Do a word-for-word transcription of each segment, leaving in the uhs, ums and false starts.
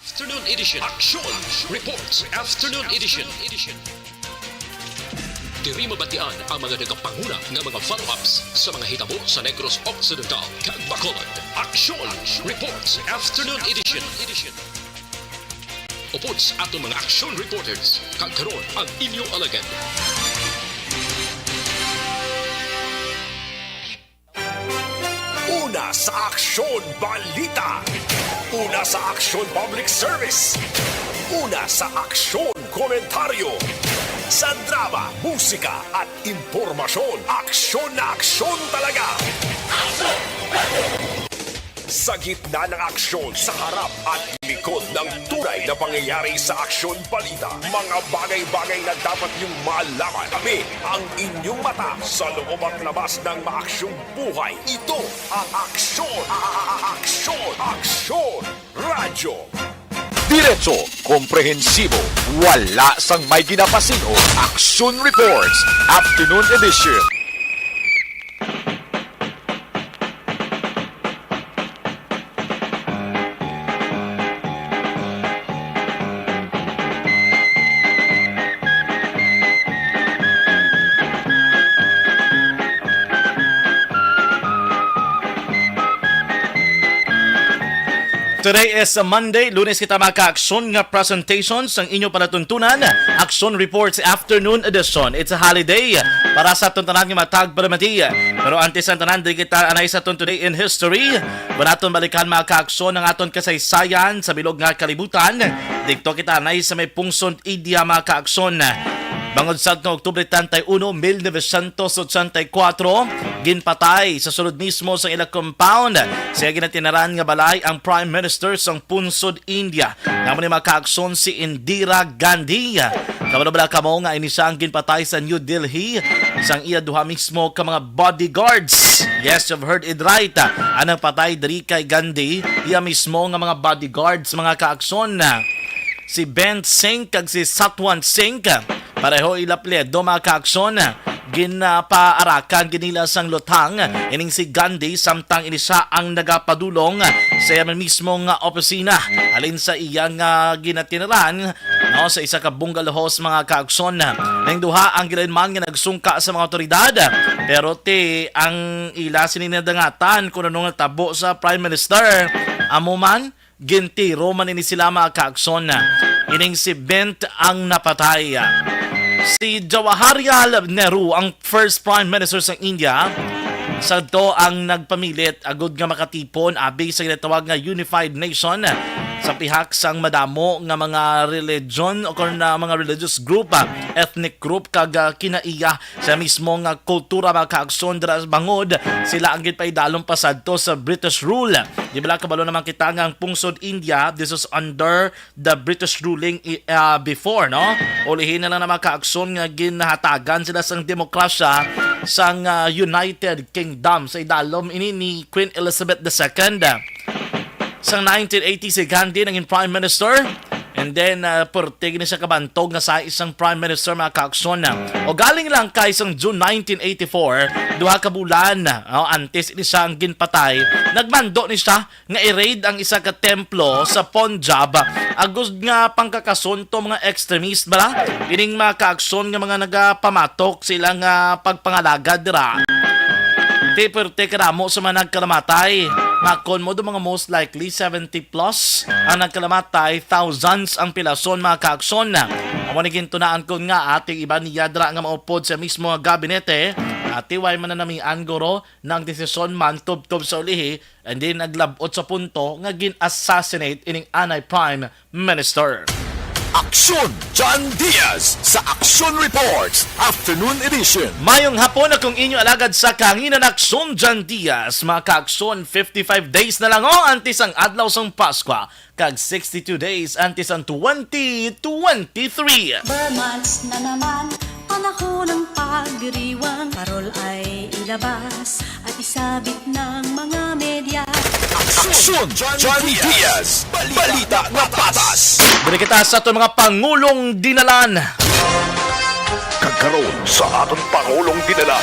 Afternoon Edition. Action Reports Afternoon Edition. Diri mabatian ang mga nagapanguna nga mga follow-ups sa mga hitabo sa Negros Occidental kag Bacolod. Action Reports Afternoon Edition. Upod sa atong mga action reporters, kag karon ang inyo alagad. Una sa Aksyon Balita. Una sa Aksyon Public Service. Una sa Aksyon Komentaryo. Sa drama, musika at impormasyon, aksyon na aksyon talaga. Sa gitna ng aksyon, sa harap at likod ng tunay na pangyayari sa Aksyon Balita, mga bagay-bagay na dapat niyong malaman. Kami ang inyong mata sa loob at labas ng maaksyong buhay. Ito ang Aksyon, a- a- a- Aksyon, Aksyon Radyo. Diretso, komprehensibo, wala sang may ginapasin-o. Aksyon Reports, Afternoon Edition. Today is a Monday. Lunes kita, mga ka-aksyon, nga presentation sang inyo palatuntunan, Aksyon Reports Afternoon Edition. It's a holiday para sa aton tanan nga matag palamati. Pero antes ang tanan, di kita anay sa aton Today in History. Bunaton balikan, mga ka-aksyon, ang aton kasaysayan sa bilog nga kalibutan. Dikto kita anay sa may pungsod India, mga ka-aksyon. Bangod sa Oktubre treinta y uno, mil novecientos ochenta y cuatro, ginpatay sa sulod mismo sa ila compound sa ginatinaran nga balay ang Prime Minister sang pungsod India. Amo ni, mga ka-aksyon, si Indira Gandhi. Kabalo bala kamo nga ini siya ang ginpatay sa New Delhi sang iya duha mismo ka mga bodyguards? Yes, you've heard it right. Ang nagpatay diri kay Gandhi, iya mismo nga mga bodyguards, mga ka-aksyon, si Bent Singh kag si Satwant Singh. Pareho ila apelyido, mga ka-aksyon. Ginapaarakan gid nila sang luthang ining si Gandhi, samtang ini siya ang nagapadulong sa iya mismo nga opisina, halin sa iya nga ginatinaran, no, sa isa ka bungalow house, mga ka-aksyon. Ning duha ang gilain man nga nagsungka sa mga awtoridad, pero ti ang ila sini nadangatan kung ano natabo sa Prime Minister. Amo man, gintiro man ini sila, mga ka-aksyon. Ining si Bent ang napatay. Si Jawaharlal Nehru, ang first Prime Minister sa India, sadto ang nagpamilit agud nga makatipon abi sa ginatawag nga Unified Nation sa pihak sang madamo nga mga religion o kon, ah, mga religious group, ah, ethnic group, kag, ah, kinaiya sa mismo nga kultura, mga ka-aksyon, dira bangod sila ang ginpaidalom pasadto sa British rule. Di bala kabalo naman kita nga ang pungsod India, this is under the British ruling i-, ah, before, no? Ulihin na lang na, mga ka-aksyon, nga ginhatagan sila sang demokrasya sang, ah, United Kingdom sa idalom ini ni Queen Elizabeth the Second. Sang nineteen eighty, si Gandhi naging Prime Minister. And then, uh, purtig ni siya kabantog nga sa isang Prime Minister, mga ka-aksyon. O galing lang kay sang June nineteen eighty-four, duha ka bulan, oh, antes ni siya ang ginpatay, nagmando ni siya nga i-raid ang isa ka templo sa Punjab, agud nga pangkakasunto mga extremist bala ining mga ka-aksyon nga mga nagapamatok sa ilang, ah, pagpangalagad dira. Ti perte kadamo sa mga nagkalamatay. Makon mo do mga most likely seventy plus ang nagkalamatay, thousands ang pilason, mga ka-aksyon. Amo ni gintunaan kon nga ati iban niya dira nga maupod sa mismo nga gabinete. Ati way mananamian guro nang desisyon man tubtob sa ulihi, and then naglab-ot sa punto nga gin-assassinate ining anay Prime Minister. Aksyon, John Diaz sa Aksyon Reports Afternoon Edition. Mayong hapon, akong inyo alagad sa kahanginan, Aksyon John Diaz. Mga ka-aksyon, fifty-five days na lang, oh, antes ang adlaw sang Paskwa, kag sixty-two days antes ang twenty twenty-three. Ber months na naman, panahon ng pagdiriwang. Parol ay ilabas at isabit ng mga media. Aksyon, Johnny Diaz. Balita na patas. Balik kita sa aton mga pangulong dinalan. Kagkaron sa aton pangulong dinalan.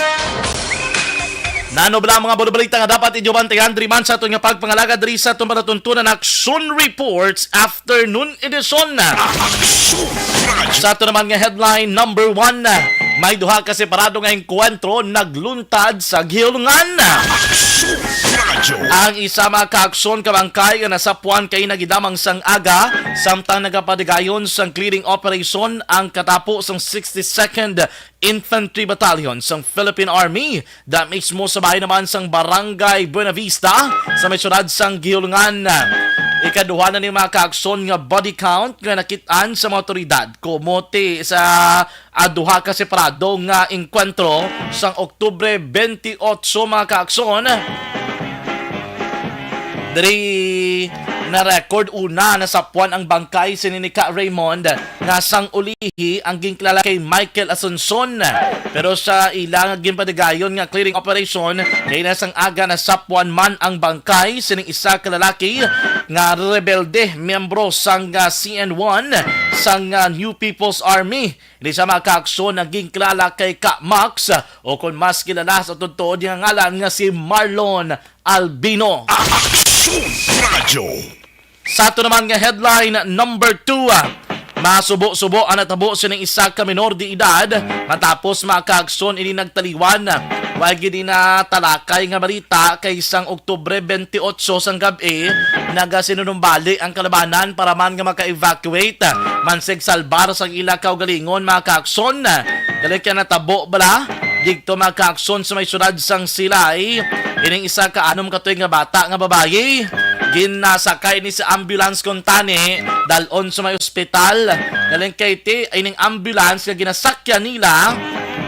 Nano bala ang mga balabalita nga dapat inyo bantayan diri man sa aton nga pagpangalagad diri sa aton palatuntunan Aksyon Reports Afternoon Edition? Aksyon Radyo. Sa ato naman nga headline number one, may duha ka separado nga engkwentro nagluntad sa Gihulngan. Aksyon Radyo. Ang isa, mga kaaksyon, ka bangkay nga nasapuan kay nagidamang sang aga, samtang nagapadigayon sang clearing operation ang katapo sang sixty-second Infantry Battalion sang Philippine Army, da mismo sa bahin naman sang Barangay Buenavista sa may siyudad sang Gihulngan. Ikaduha na ni, mga kaaksyon, nga body count nga nakit-an sa mga otoridad. Kumote sa, ah, duha ka separado nga engkwentro sang Oktubre twenty-eight, mga kaaksyon. Diri na record una nasapuan ang bangkay sini ni Ka Raymond nga sang ulihi ang ginkilala kay Michael Asuncion. Pero sa ila nga ginpadigayon nga clearing operation, kay na sang aga nasapuan man ang bangkay sining isa ka lalaki nga rebelde, miyembro sang, ah, C N one sang, ah, New People's Army. Ini sa mga kaaksyon nga ginkilala kay Ka Max, o kon mas kilala sa tuod nga ngalan nga si Marlon Albino. Aksyon Radyo. Sa ato naman nga headline number two, ah, masubo-subo ang natabo sining isa ka minor de edad matapos, mga kaaksyon, ini nagtaliwan. Wa gid na talakay nga balita kay sang Oktubre twenty-eight sang gab-i, nagasinunumbali ang kalabanan para man nga maka-evacuate, mansig salbar sang ila kaugalingon, mga kaaksyon. Gali kay natabo bala didto, mga kaaksyon, sa may siyudad sang Silay. Ining isa ka anom ka tuig nga bata nga babayi, ginasakay ni sa ambulance kuntani dal-on sa may ospital. Galing kay ti, ining ambulance nga ginasakyan nila,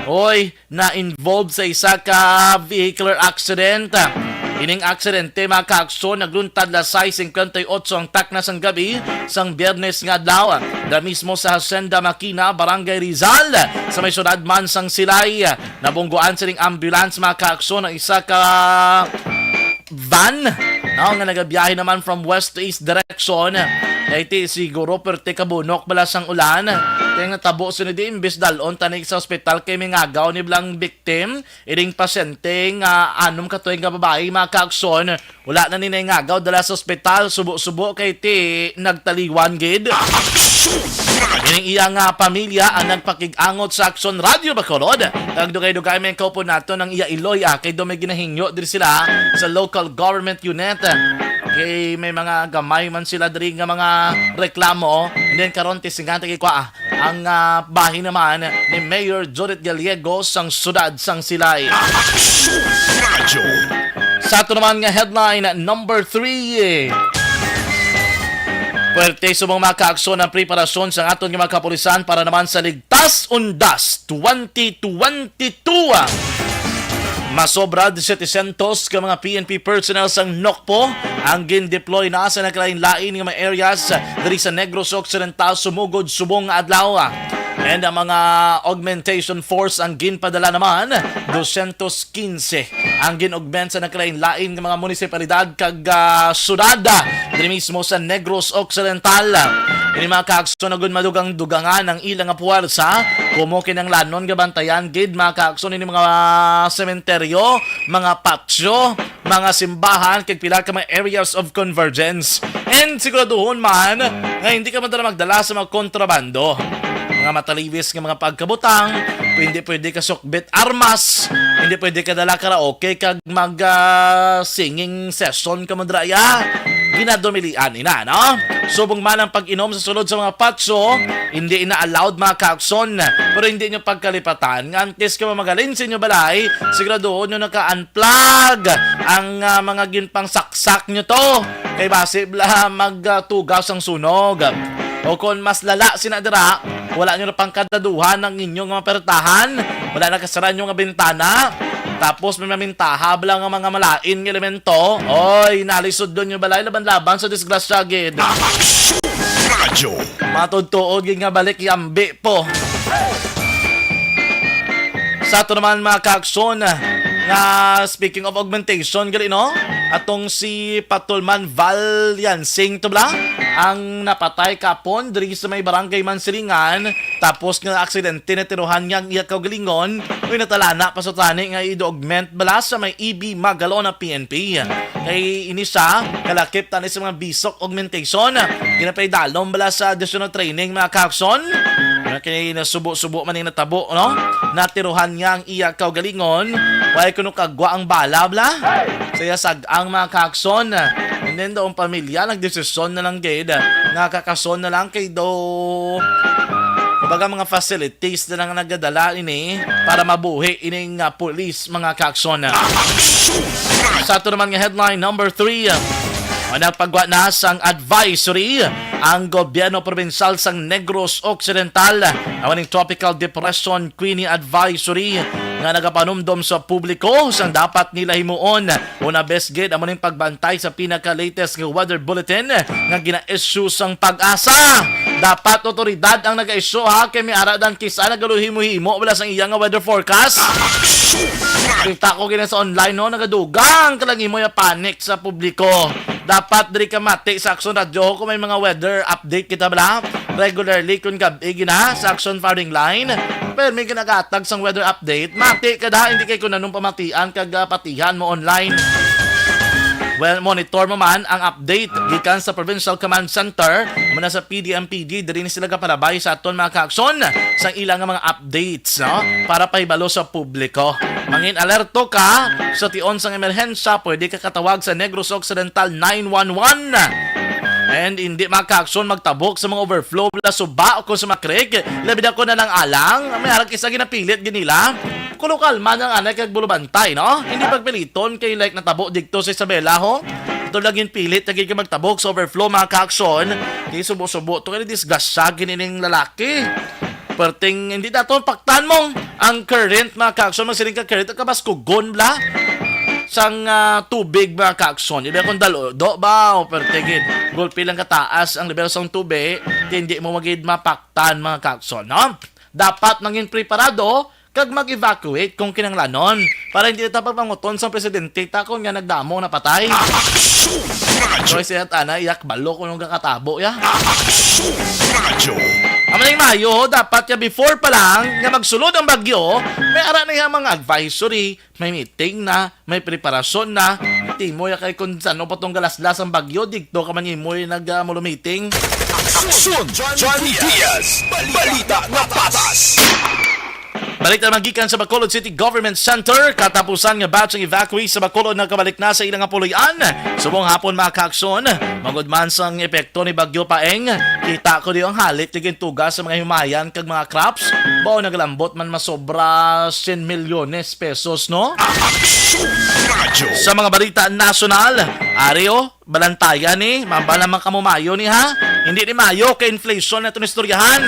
oy, na-involved sa isa ka vehicular accident. Ining aksidente, mga kaaksyon, nagluntad las sais cincuenta y ocho ang takna sang gab-i sang Biyernes nga adlaw, da mismo sa Hacienda Makina, Barangay Rizal, sa may siyudad man sang Silay. Nabungguan sining ambulance, mga kaaksyon, ang isa ka van, no, nga nagabiyahe naman from west to east direction. Kay ti siguro perte kabunok bala sang ulan. Kay natabo sini di, imbis dal-on tani sa ospital kay mingagaw ni bala ang victim, ining pasyente nga anom ka tuig nga babayi, mga kaaksyon, wala na ni naingagaw dala sa ospital, subo-subo kay ti nagtaliwan gid. Aksyon Radyo. Ining iya nga pamilya ang nagpakig-angot sa Aksyon Radyo Bacolod. Kag dugay-dugay may kaupod nato ang iya iloy, ah, kay daw may ginahingyo diri sila sa local government unit. Kay may mga gamay man sila diri nga mga reklamo. And then karon ti singkanta kay kwa, ah, ang, ah, bahin naman ni Mayor Judith Gallego sang siyudad sang Silay. Aksyon Radyo. Sa ato naman nga headline number three, puwerte subong, mga kaaksyon, ang preparasyon sa aton nga mga kapulisan para naman sa Ligtas Undas twenty twenty-two. Masobra di setecientos ka mga P N P personnel sang NOCPO ang gin-deploy na sa nagkalain-lain nga mga areas diri sa Negros Occidental sumugod subong nga adlaw. And ang mga augmentation force ang ginpadala naman, dosyentos quince ang gin-augment sa nagkalain-lain nga mga munisipalidad kag, ah, syudad, ah, diri mismo sa Negros Occidental. Ini, mga kaaksyon, agud madugang-dugangan ang ilang nga puwersa, kumo kinahanglanon nga bantayan gid, mga kaaksyon, ini mga sementeryo, mga patio, mga simbahan, kag pila ka mga areas of convergence. And siguraduhon man nga hindi ka man dala magdala sa mga kontrabando, mga mataliwis nga mga pagkabutang, hindi pwede ka sukbit armas, hindi pwede ka dala karaoke kag mag, ah, singing session ka man dira, ya. Ginadumilian ina, no? Subong man ang pag-inom sa sulod sa mga patio, hindi ina allowed, mga kaaksyon. Pero hindi nyo pagkalipatan nga antes ka mamagalin sa inyo balay, siguraduhon nyo naka-unplug ang, ah, mga ginpangsaksak nyo to. Kay basi bala magtugaw sang sunog. O kon mas lala sina dira, wala nyo na pangkadaduhan ang inyong mga pertahan, wala nakasara nyo nga bintana, tapos may mamintaha bala nga mga malain nga elemento, oy, nalisod nyo balay laban-laban sa disgrasya gid. Aksyon Radyo. Matudtuod gid nga balik yambi po. Sa ato naman, mga kaaksyon, nga speaking of augmentation, gali, no? Atong si Patulman Val Yansing to bala, ang napatay kapon diri sa may barangay Mansilingan, tapos nga aksidente natirohan niya ang iya kaugalingon, uy, natalana pa sa tani nga i-augment bala sa may E B Magalona P N P. Kay ini siya, kalakip tani sa mga bisok augmentation. Ginapaidalom bala sa additional training, mga kakson. Kay nasubo-subo man yung natabo, no? Natiruhan niya ang iya kaugalingon. Way kuno kagwa ang bala, bla? Sa iya sag-ang, mga kakson. And then, daw ang pamilya, nagdesisyon na lang gid nga kakason na lang kay daw, kumbaga, mga facilities na lang nagadala ini para mabuhi ining, ah, pulis, mga kakson. Sa ato naman nga headline number three, ah, nagpagwa na sang advisory ang gobyerno probinsyal sang Negros Occidental, ang maning Tropical Depression Queenie Advisory nga nagapanumdom sa publiko sang dapat nila himuon. Una, best gid, amo ning pagbantay sa pinaka-latest nga weather bulletin nga gina-issue sang PAGASA. Dapat otoridad ang nag-issue, ha, kay may ara dan kisa nagaluhimo-himo wala sang iya nga weather forecast. Kita ko gina sa online, no, nagadugang ka lang imo ya panic sa publiko. Dapat diri ka mati sa Aksyon Radyo kung may mga weather update kita bala regularly kung gab-i gina sa Aksyon Firing Line. Pero may ginagatag sang weather update, mati ka da, hindi kay kung anong pamatian kag, ah, patihan mo online. Well, monitor mo man ang update gikan sa Provincial Command Center, muna sa P D M P D, diri ni sila kapalabay sa aton mga kaaksyon sa ilang mga updates, no? Para pahibalo sa publiko. Mangin alerto ka sa tion sang emerhensya, pwede ka katawag sa Negros Occidental nine one one. And hindi mga kaaksyon magtabok sa mga overflow la suba o kung sa mga creek, labi na ko na lang alang, may arang isa ginapilit ginila. Kuno kalma ang anay kag bulubantay, no? Hindi pagpiliton kay like natabo digto sa Isabela, ho? Ito lang yung pilit na gid ka magtabok sa overflow, mga kaaksyon. Kay subo-subo to kay disgrasya ginining lalaki. Perting hindi naton paktan mong ang current, mga kaaksyon, magsiling ka current, ang kabaskugon bla sang, ah, tubig, mga kaaksyon. Iba kung dalo, do ba, o perting gid, gulpi lang kataas ang level sang tubig, hindi mo magid mapaktan, mga kaaksyon, no? Dapat mangin preparado kag mag-evacuate kung kinahanglanon para hindi ta pagpanguton sa presidente ta kung nga nagdamo napatay. Aksyon Radyo. Oy, siya tana, iyak balo kung nung kakatabo, ya. Aksyon Radyo. Ang maling mayo, dapat ya before pa lang nga magsulod ang bagyo, may ara na yung mga advisory, may meeting na, may preparasyon na. Timo ya kay kung sano pa tong galaslas ang bagyo, digto ka man imoy nag, ah, mulo meeting. Aksyon Johnny Diaz, balita nga patas. Balita naman gikan sa Bacolod City Government Center, katapusan nga batch ang evacuee sa Bacolod nakabalik na sa ilang puloy-an. Subong hapon, mga kaaksyon, magud man sang epekto ni Bagyo Paeng, kita ko di ang halit nga gintuga sa mga himayan kag mga crops. Bao nagalambot man masobra cien milyones pesos, no? Aksyon Radyo. Sa mga balita nasyonal, ari, o, balantayan ni, mabala man kamo mayo ni, ha? Hindi ni mayo kay inflation na itong istoryahan.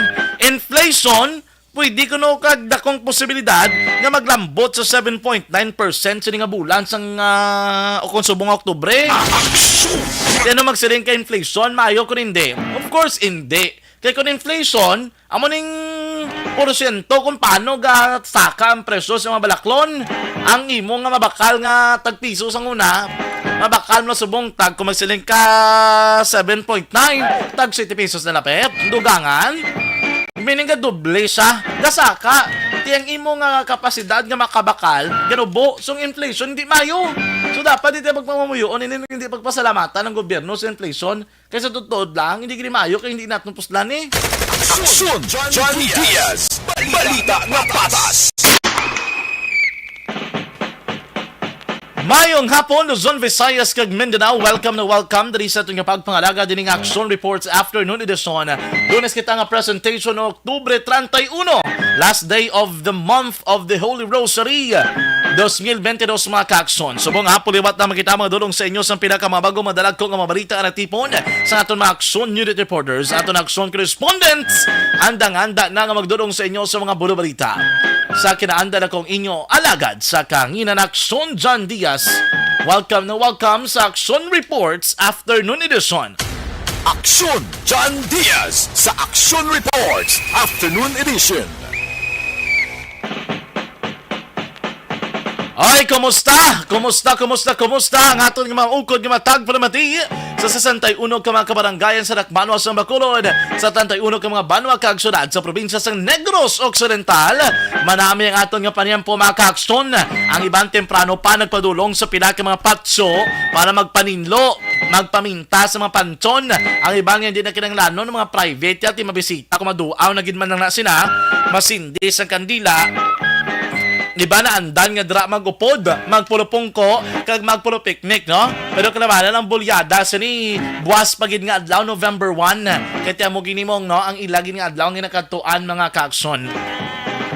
Inflation, pwede kuno kag dakong posibilidad nga maglambot sa seven point nine percent sini nga bulan sang, ah, o kung subong nga Oktubre. Aksyon! Di ano magsiling ka inflation, maayo kun hindi? Of course, hindi. Kay kun inflation, amo ning porsyento kung paano ga saka ang presyo sa mga balaklon. Ang imo nga mabakal nga tagpiso sang una, mabakal mo subong tag kung magsiling ka seven point nine, tag siyete pesos na lapit. Dugangan. Meaning nga doble siya. Gasaka, ti ang imo nga kapasidad nga makabakal, ganubo, sung inflation, hindi mayo. So, dapat di tayo pagpamumuyoon, hindi, hindi pagpasalamatan ng gobyerno sa inflation. Kaysa tutuod lang, hindi gini mayo, kaya hindi natin puslan eh. Aksyon, Johnny Diaz. Balita nga patas. Mayong hapon, Luzon, Visayas, kag Mindanao. Welcome na welcome diri sa aton nga pagpangalaga dining Action Reports Afternoon Edition. Lunes kita nga presentation, Oktubre treinta y uno, last day of the month of the Holy Rosary, dos mil bente dos, mga kaaksyon. Subong hapon liwat na makita mga dulong sa inyo sa pinakamabago, madalag ko nga mga balita na tipon sa aton mga Action Unit Reporters, aton Action Correspondents. Andang-anda na nga magdulong sa inyo sa mga bulo balita. Sa kinaanda na kong inyo alagad sa kanginan, Action John Diaz. Welcome na welcome sa Action Reports Afternoon Edition. Action John Diaz sa Action Reports Afternoon Edition. Ay, kumusta? Kumusta, kumusta, kumusta ang aton nga mga ukod nga matag palamati? sa sesenta y uno ka mga kabarangayan sa dakbanan sang Bacolod, sa treinta y uno ka mga banwa kag syudad sa probinsya sang Negros Occidental. Manami ang aton nga paniyampo, mga kaakson. Ang iban temprano pa nagpadulong sa pila ka mga patso para magpaninlo, magpaminta sa mga pantion. Ang iban nga hindi na kinahanglanon, mga private, yati mabisita kung maduaw na gid man lang na sina, masindi sang kandila. Iba na andan nga dira mag-upod, magpulupungko, kag magpulupiknik, no? Pero kalabanan ang bulyada sini buwas pa gid nga adlaw, November one. Kay ti amo gini mong, no, ang ila gid nga adlaw nga nakadtuan, mga kaakson.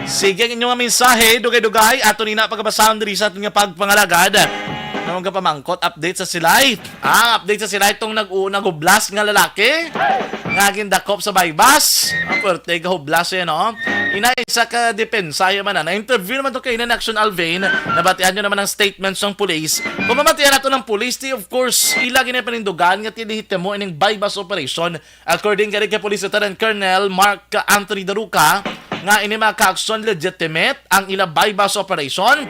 Sige ang inyong mga mensahe, dugay-dugay, ato ni na pagabasahon diri sa aton nga pagpangalagad. Namang kapamangkot, update sa silay. Ah, update sa sila itong nag-, nagublas nga lalaki nga gindakop sa Baybas. Ang pwerte gahublas yan, no? Inay, sa kadepensa, yan man na. Na-interview naman to kay Action Alvin. Nabatian nyo naman ang statement sang police. Kung mamatian nato ng police, di, of course, ila gini panindugan nga ti lehitimo ining Baybas operation. According kay, kay Police Lieutenant Colonel Mark Anthony Daruca, nga ini mga kaakson legitimate ang ila buy-bust operation.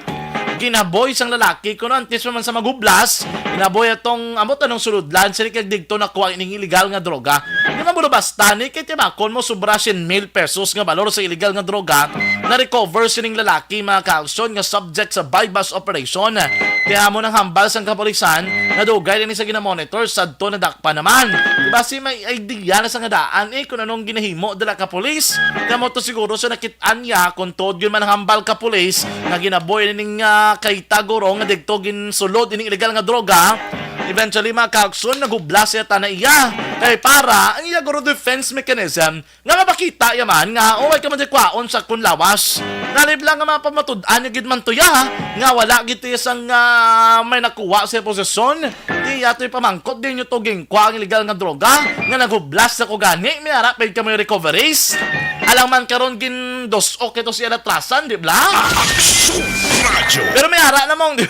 Ginaboy sang lalaki kuno antes pa man sa maghublas, ginaboy atong amo tanong sulodlan sini kag digto nakuha ining illegal nga droga. Di man bulo basta ni kay timakon mo sobra siyam mil pesos nga balor sa illegal nga droga na recover sining lalaki, mga kaakson, nga subject sa buy-bust operation. Kaya mo nang hambal sang kapulisan nga dugay na ni sa ginamonitor sadto nadakpan naman. Di ba si may idea na sa nga daan eh kung anong ginahimo dala ka pulis? Kamo to siguro sa nakit-an niya kung tuod gyud man ang hambal ka pulis nga ginaboy ning ah, kay Taguro nga digto ginsulod ining illegal nga droga. Eventually, mga kaakson, nagublas siya ta na iya. Kay para ang iya guro defense mechanism nga mapakita yaman nga, oh, ay ka man di kwaon sa kun lawas. Nalib lang nga mapamatud-an niya gid man to ya, nga wala gid iya sang ah, may nakuha sa posisyon. Di ato ipamangkot din nyo to ginkwa ang illegal nga droga nga naghublas sa kugani. May harap pa ka may recoveries. Alang man karon gin dos-ok ito siya natrasan, di bla? Action Radio. Pero may ara namang, di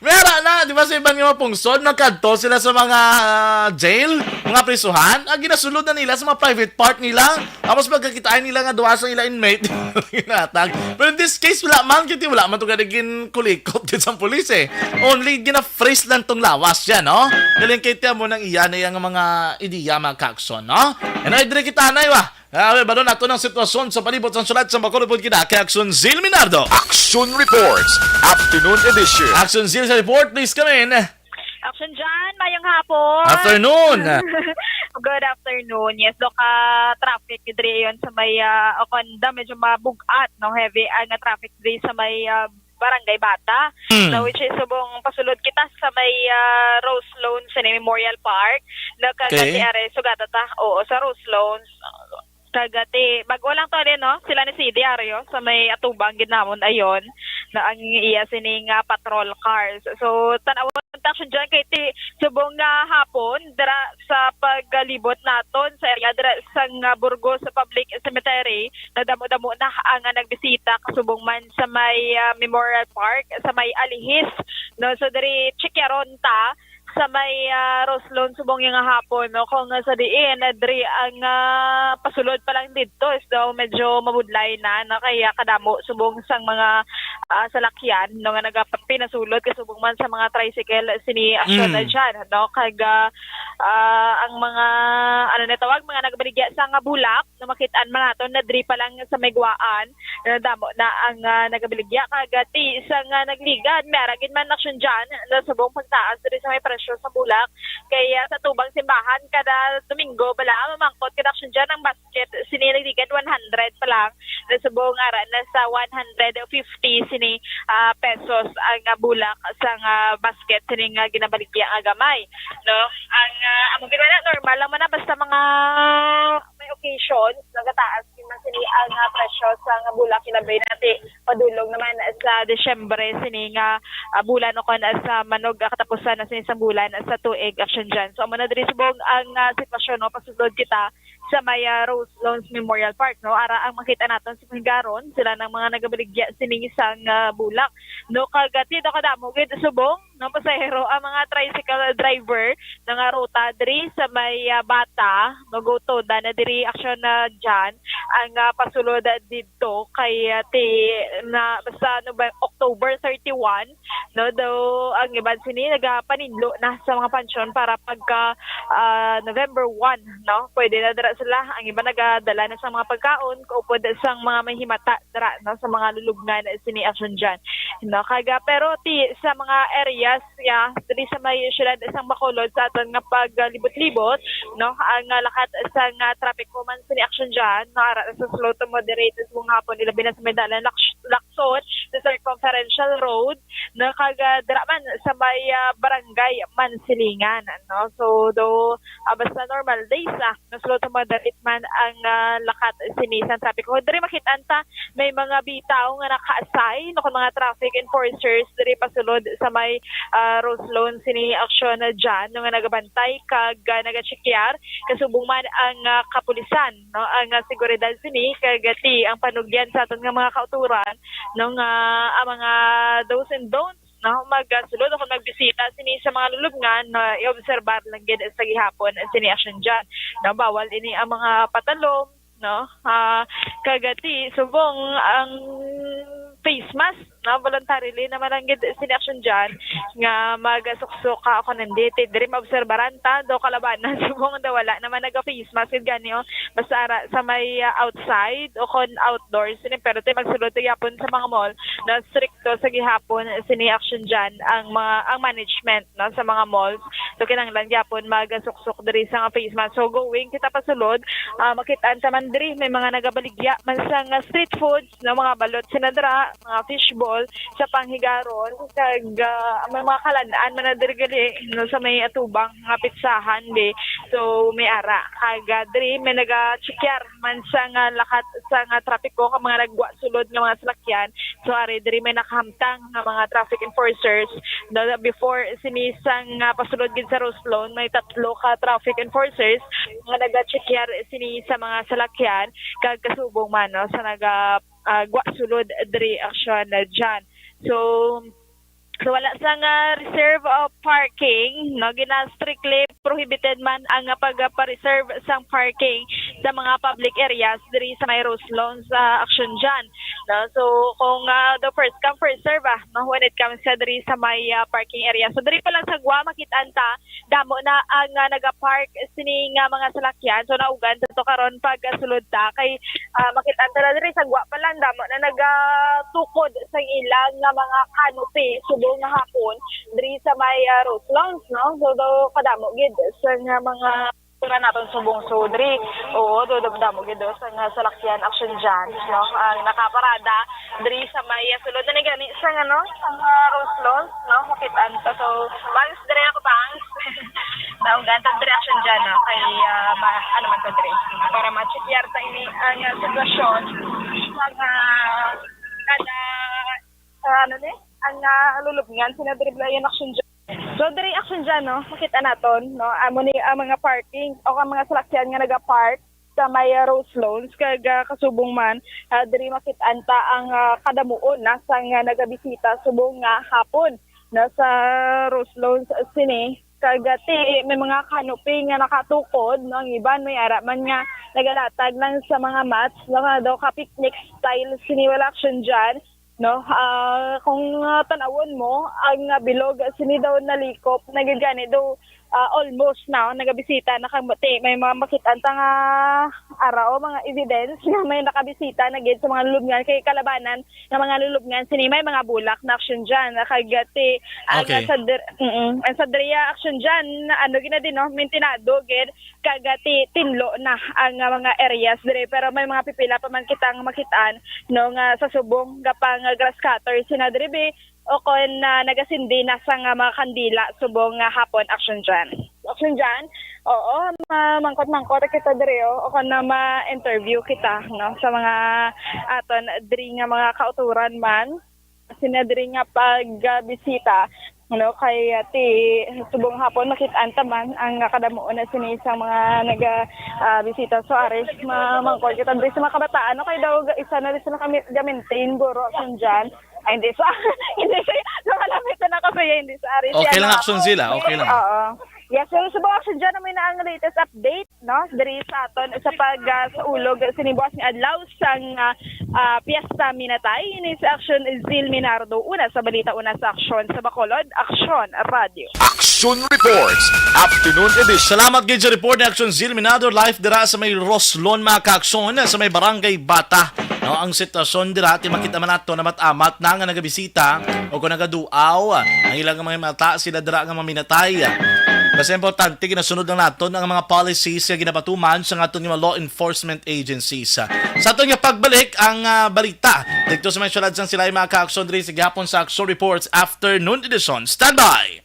May ara na, di ba, sa iban nga mga pungsod, nagkadto sila sa mga ah, jail, mga prisuhan, ang ginasulod na nila sa mga private part nila. Tapos pagkakitaan nila nga duha sa ila inmate, ginatag. Pero in this case, wala man, kiti wala man to gani ginkulikot gid sa pulis eh. Only gina-freeze lang tong lawas siya, no? Galing kay tiyan mo nang iya na yung mga ideya, mga kakson, no? And ay, dire kita na, iwa. Ah, balo nato ng sitwasyon sa palibot sang sulat sa Bacolod, kita kay Action Zil Minardo. Action Reports, Afternoon Edition. Action Zil sa report, please come in. Action John, mayong hapon. Afternoon. Good afternoon. Yes, do ka traffic diri yon sa may ah, Oconda, medyo mabugat, no, heavy ang ah, traffic diri sa may ah, Barangay Bata. Hmm. No, which is subong pasulod kita sa may ah, Rose Lawns sa Memorial Park. No, kag Okay. Ate Are, sugata ta. Oo, sa Rose Lawns. Kag ati, bago lang to, ali, no? Sila ni C D Ario sa may atubang gid namon ayon na ang iya sini nga patrol cars. So, tan-awon ta siya dyan kay ti subong nga hapon dira sa paglibot naton sa area dira sa nga Burgos Public Cemetery, nadamo-damo na ang nagbisita kasubong man sa may ah, Memorial Park sa may Alihis, no? So, diri chikyaron ta sa may ah, Roslon subong nga hapon, no, kung sa diin ah, diri ang ah, pasulod pa lang didto is daw medyo mabudlay na, no, kaya kadamo subong sang mga ah, salakyan, no, nga nagapinasulod kasubong man sa mga tricycle sini aksyon na Mm. dyan, no, kag ah, ah, ang mga ano na tawag, mga nagbaligya sa nga bulak na makit-an man naton na diri pa lang sa may Guaan, nadamo na ang ah, nagabaligya kag ah, ti sa nga nagligad, may ara gid man aksyon dyan na subong pagtaas diri sa may presyo sa bulak. Kay ah, sa tubang simbahan kada Domingo bala mamangkot kada aksyon dyan ang basket sini nagligad one hundred pa lang, na subong ara na sa one hundred fifty sini ah, pesos ang ah, bulak sa nga basket sini nga ginabaligya nga gamay, no? Ang ah, amo gid na normal lang man na basta mga may occasions nagataas man sini ang ah, presyo sa nga bulak, kinabay nati padulong naman sa Disyembre sini nga ah, bulan o kon sa manog ah, katapusan na sini sa bulan sa tuig aksyon dyan. So amo na diri subong ang ah, sitwasyon, no, pasulod kita sa may ah, Rose Lawns Memorial Park, no, ara ang makita naton sa Higaron, sila ng mga nagabaligya sini sang ah, bulak, no, kag ah, ti daw kadamo gid subong no, pasahero, ang mga tricycle driver na nga ruta diri sa may, ah, Bata, no, Gotoda na diri, aksyon na dyan ang, ah, pasulod didto kay, ah, ti, na, basta, ano ba, October thirty-one, no, daw ang iban sini nagapaninlo na sa mga pansyon para pagka, ah, November one, no, pwede na dira sila. Ang iban nagadala na sa mga pagkaon, kaupod sang mga mahimata dira, no, sa mga lulubngan sini, aksyon dyan, no. Kaga, pero ti sa mga areas, ya, diri sa may siyudad sang Bacolod, sa aton nga paglibot-libot, no, ang, ah, lakat sang, ah, trapiko man sini, aksyon dyan, no, ara sa slow to moderate subong hapon, ilabi na sa may dalan Laks-, Lacson, sa Circumferential Road, no, kag, ah, dira man sa may, ah, Barangay Mansilingan, no. So, do, ah, basta normal days, ah, na slow to moderate man ang, ah, lakat sini sang trapiko. Diri makit-an ta may mga bitaw nga nakaasay, no, kon mga traffic enforcers diri pasulod sa may, ah, Rose Lawns sini, aksyon na dyan, no, nga nagabantay kag, ah, nagachekyar kasubong man ang, ah, kapulisan, no, ang, ah, seguridad sini kag ti ang panugyan sa aton nga mga kautoran, no, nga ang mga do's and don'ts, no, magsulod o kon magbisita sini sa mga lulubngan, no, i-obserbar lang gid sa gihapon sini, aksyon dyan, no. Bawal ini ang mga patalom, no, ah, kag ti subong ang face mask, no, voluntarily naman lang gid sini, aksyon dyan, nga magasuksok ka o kon hindi, ti diri maobserbaran ta do kalabanan subong daw wala naman naga-face mask gid gani, oh. Basta ara sa may, ah, outside o kon outdoors sini, pero ti magsulod ti gyapon sa mga mall, no, stricto sa gihapon sini, aksyon dyan ang mga, ang management, no, sa mga malls. So, kinahanglan gyapon magasuksok diri sa nga face mask. So, going kita pasulod, ah, makit-an ta man diri may mga nagabaligya man sa nga street foods, no, mga balot sina dira, mga fishball sa panghigaron, kag, ah, may mga kalan-an man na diri gali, no, sa may atubang nga pitsahan, be. So, may ara. Kag, ah, diri may nagachekyar man sa nga lakat sa nga trapiko, kag mga nagwa sulod nga mga salakyan. So, ari diri may nakahamtang nga mga traffic enforcers. No, before sini sang, ah, pasulod gid sa Rose Lawns, may tatlo ka traffic enforcers nga nagachekyar sini sa mga salakyan kag kasubong man, no, sa naga, ah, gwa sulod diri, aksyon na dyan. So, so wala sang, ah, reserve of parking, no, gina-strictly prohibited man ang, ah, pagpa-reserve sang parking sa mga public areas diri sa may Rose Lawns, ah, aksyon dyan, no? So, kung, ah, the first come, first serve, ah, no, when it comes sa diri sa may, ah, parking area. So, diri pa lang sa gwa, makit-an ta, damo na ang, ah, nagapark sini nga mga salakyan. So, naugan sa to karon pag, ah, sulod ta kay, ah, makit-an ta na diri sa gwa pa lang, damo na nagatukod sa ilang nga mga canopy subong nga hapon diri sa may, ah, Rose Lawns, no? So, daw kadamo gid sa nga mga tura naton subong. So, diri, oo, do, do, damo gid do sa nga salakyan, aksyon dyan, no? Ang nakaparada diri sa may, ah, sulod na ni gani sa, ano, sa, ah, Rose Lawns, no? Makit-an ta. So, bangs diri ako, bangs. Naugan ta diri, aksyon dyan, no? Kay, ah, ma-, ano man to diri? Para ma-check yar ta ini ang, ah, sitwasyon sa, ah, kada, ah, ano ni? Ang, ah, lulubngan sina diri, Brian, aksyon dyan. So, diri, aksyon dyan, no? Makita naton, no? Amo ni ang mga parking o ang mga salakyan nga nagapark sa may, ah, Rose Lawns, kag, ah, kasubong man, ah, diri makit-an ta ang, ah, kadamuon na sang, ah, nagabisita subong nga hapon na sa Rose Lawns sini. Kag, ah, ti, may mga canopy nga nakatukod, no? Ang iban may ara man nga nagalatag lang sa mga mats, no? Nga daw ka picnic style sini, wala aksyon dyan, no? Ah, kung, ah, tan-awon mo, ang, ah, bilog sini daw nalikop na gid gani daw, ah, almost na nagabisita na kang bati. May mga makit-an ta nga ara o mga evidence nga may nakabisita na gid sa mga lulubngan kay kalabanan nga mga lulubngan sini may mga bulak na aksyon dyan. Kag ti, ang Okay. sa dir-, mm, ang sa Dria aksyon dyan, ano gid na din, no? Mintinado gid, kag ti tinlo na ang, ah, mga areas diri. Pero may mga pipila pa man kitang makit-an, no, nga sa subong gapang, ah, grass cutter sina diri, be, o kon, ah, nagasindi na sa nga mga kandila subong nga hapon aksyon dyan. Aksyon dyan? Oo, ma-, mangkot-mangkot kita diri, oh, o kon na ma-interview kita, no, sa mga aton diri nga mga kauturan man. Sina diri nga pag, ah, bisita, no, kay, ah, ti subong hapon makit-an ta man ang, ah, kadamuon na sini sang mga naga, ah, bisita. So, ari, ma-, mangkot kita diri sa mga kabataan, no, kay daw ga-, isa na rin sila kami ga-maintain, guro, aksyon dyan. Ay, hindi sa, hindi sa, Malapit na na kami, hindi sa ari. Okay lang, Action Zila, okay lang. Oo. Yes, so, subong, Action John, may na ang latest update, no? Diri sa aton, sa pag, ah, sa ulog, sa nibuas nga adlaw sang, ah, ah, Piyesta Minatay. Ini si Action Zil Minardo. Una sa balita, una sa aksyon sa Bacolod, Action Radio. Action Reports, Afternoon Edition. Salamat gid sa report ni Action Zil Minardo, live dira sa may Roslon, mga kaaksyon, sa may Barangay Bata. No, ang sitwasyon dira, ti makita man nato na mat-amat na nga nagabisita o kung nagaduaw ang ilang mga mata, sila dira nga maminatay. Basta importante, ginasunod lang naton ang mga policies nga ginapatuman sa aton nga mga law enforcement agencies. Sa aton nga pagbalik, ang, ah, balita dito sa may syudad sang Silay, mga kaaksyon, diri sa gihapon sa Action Reports Afternoon Edition. Standby!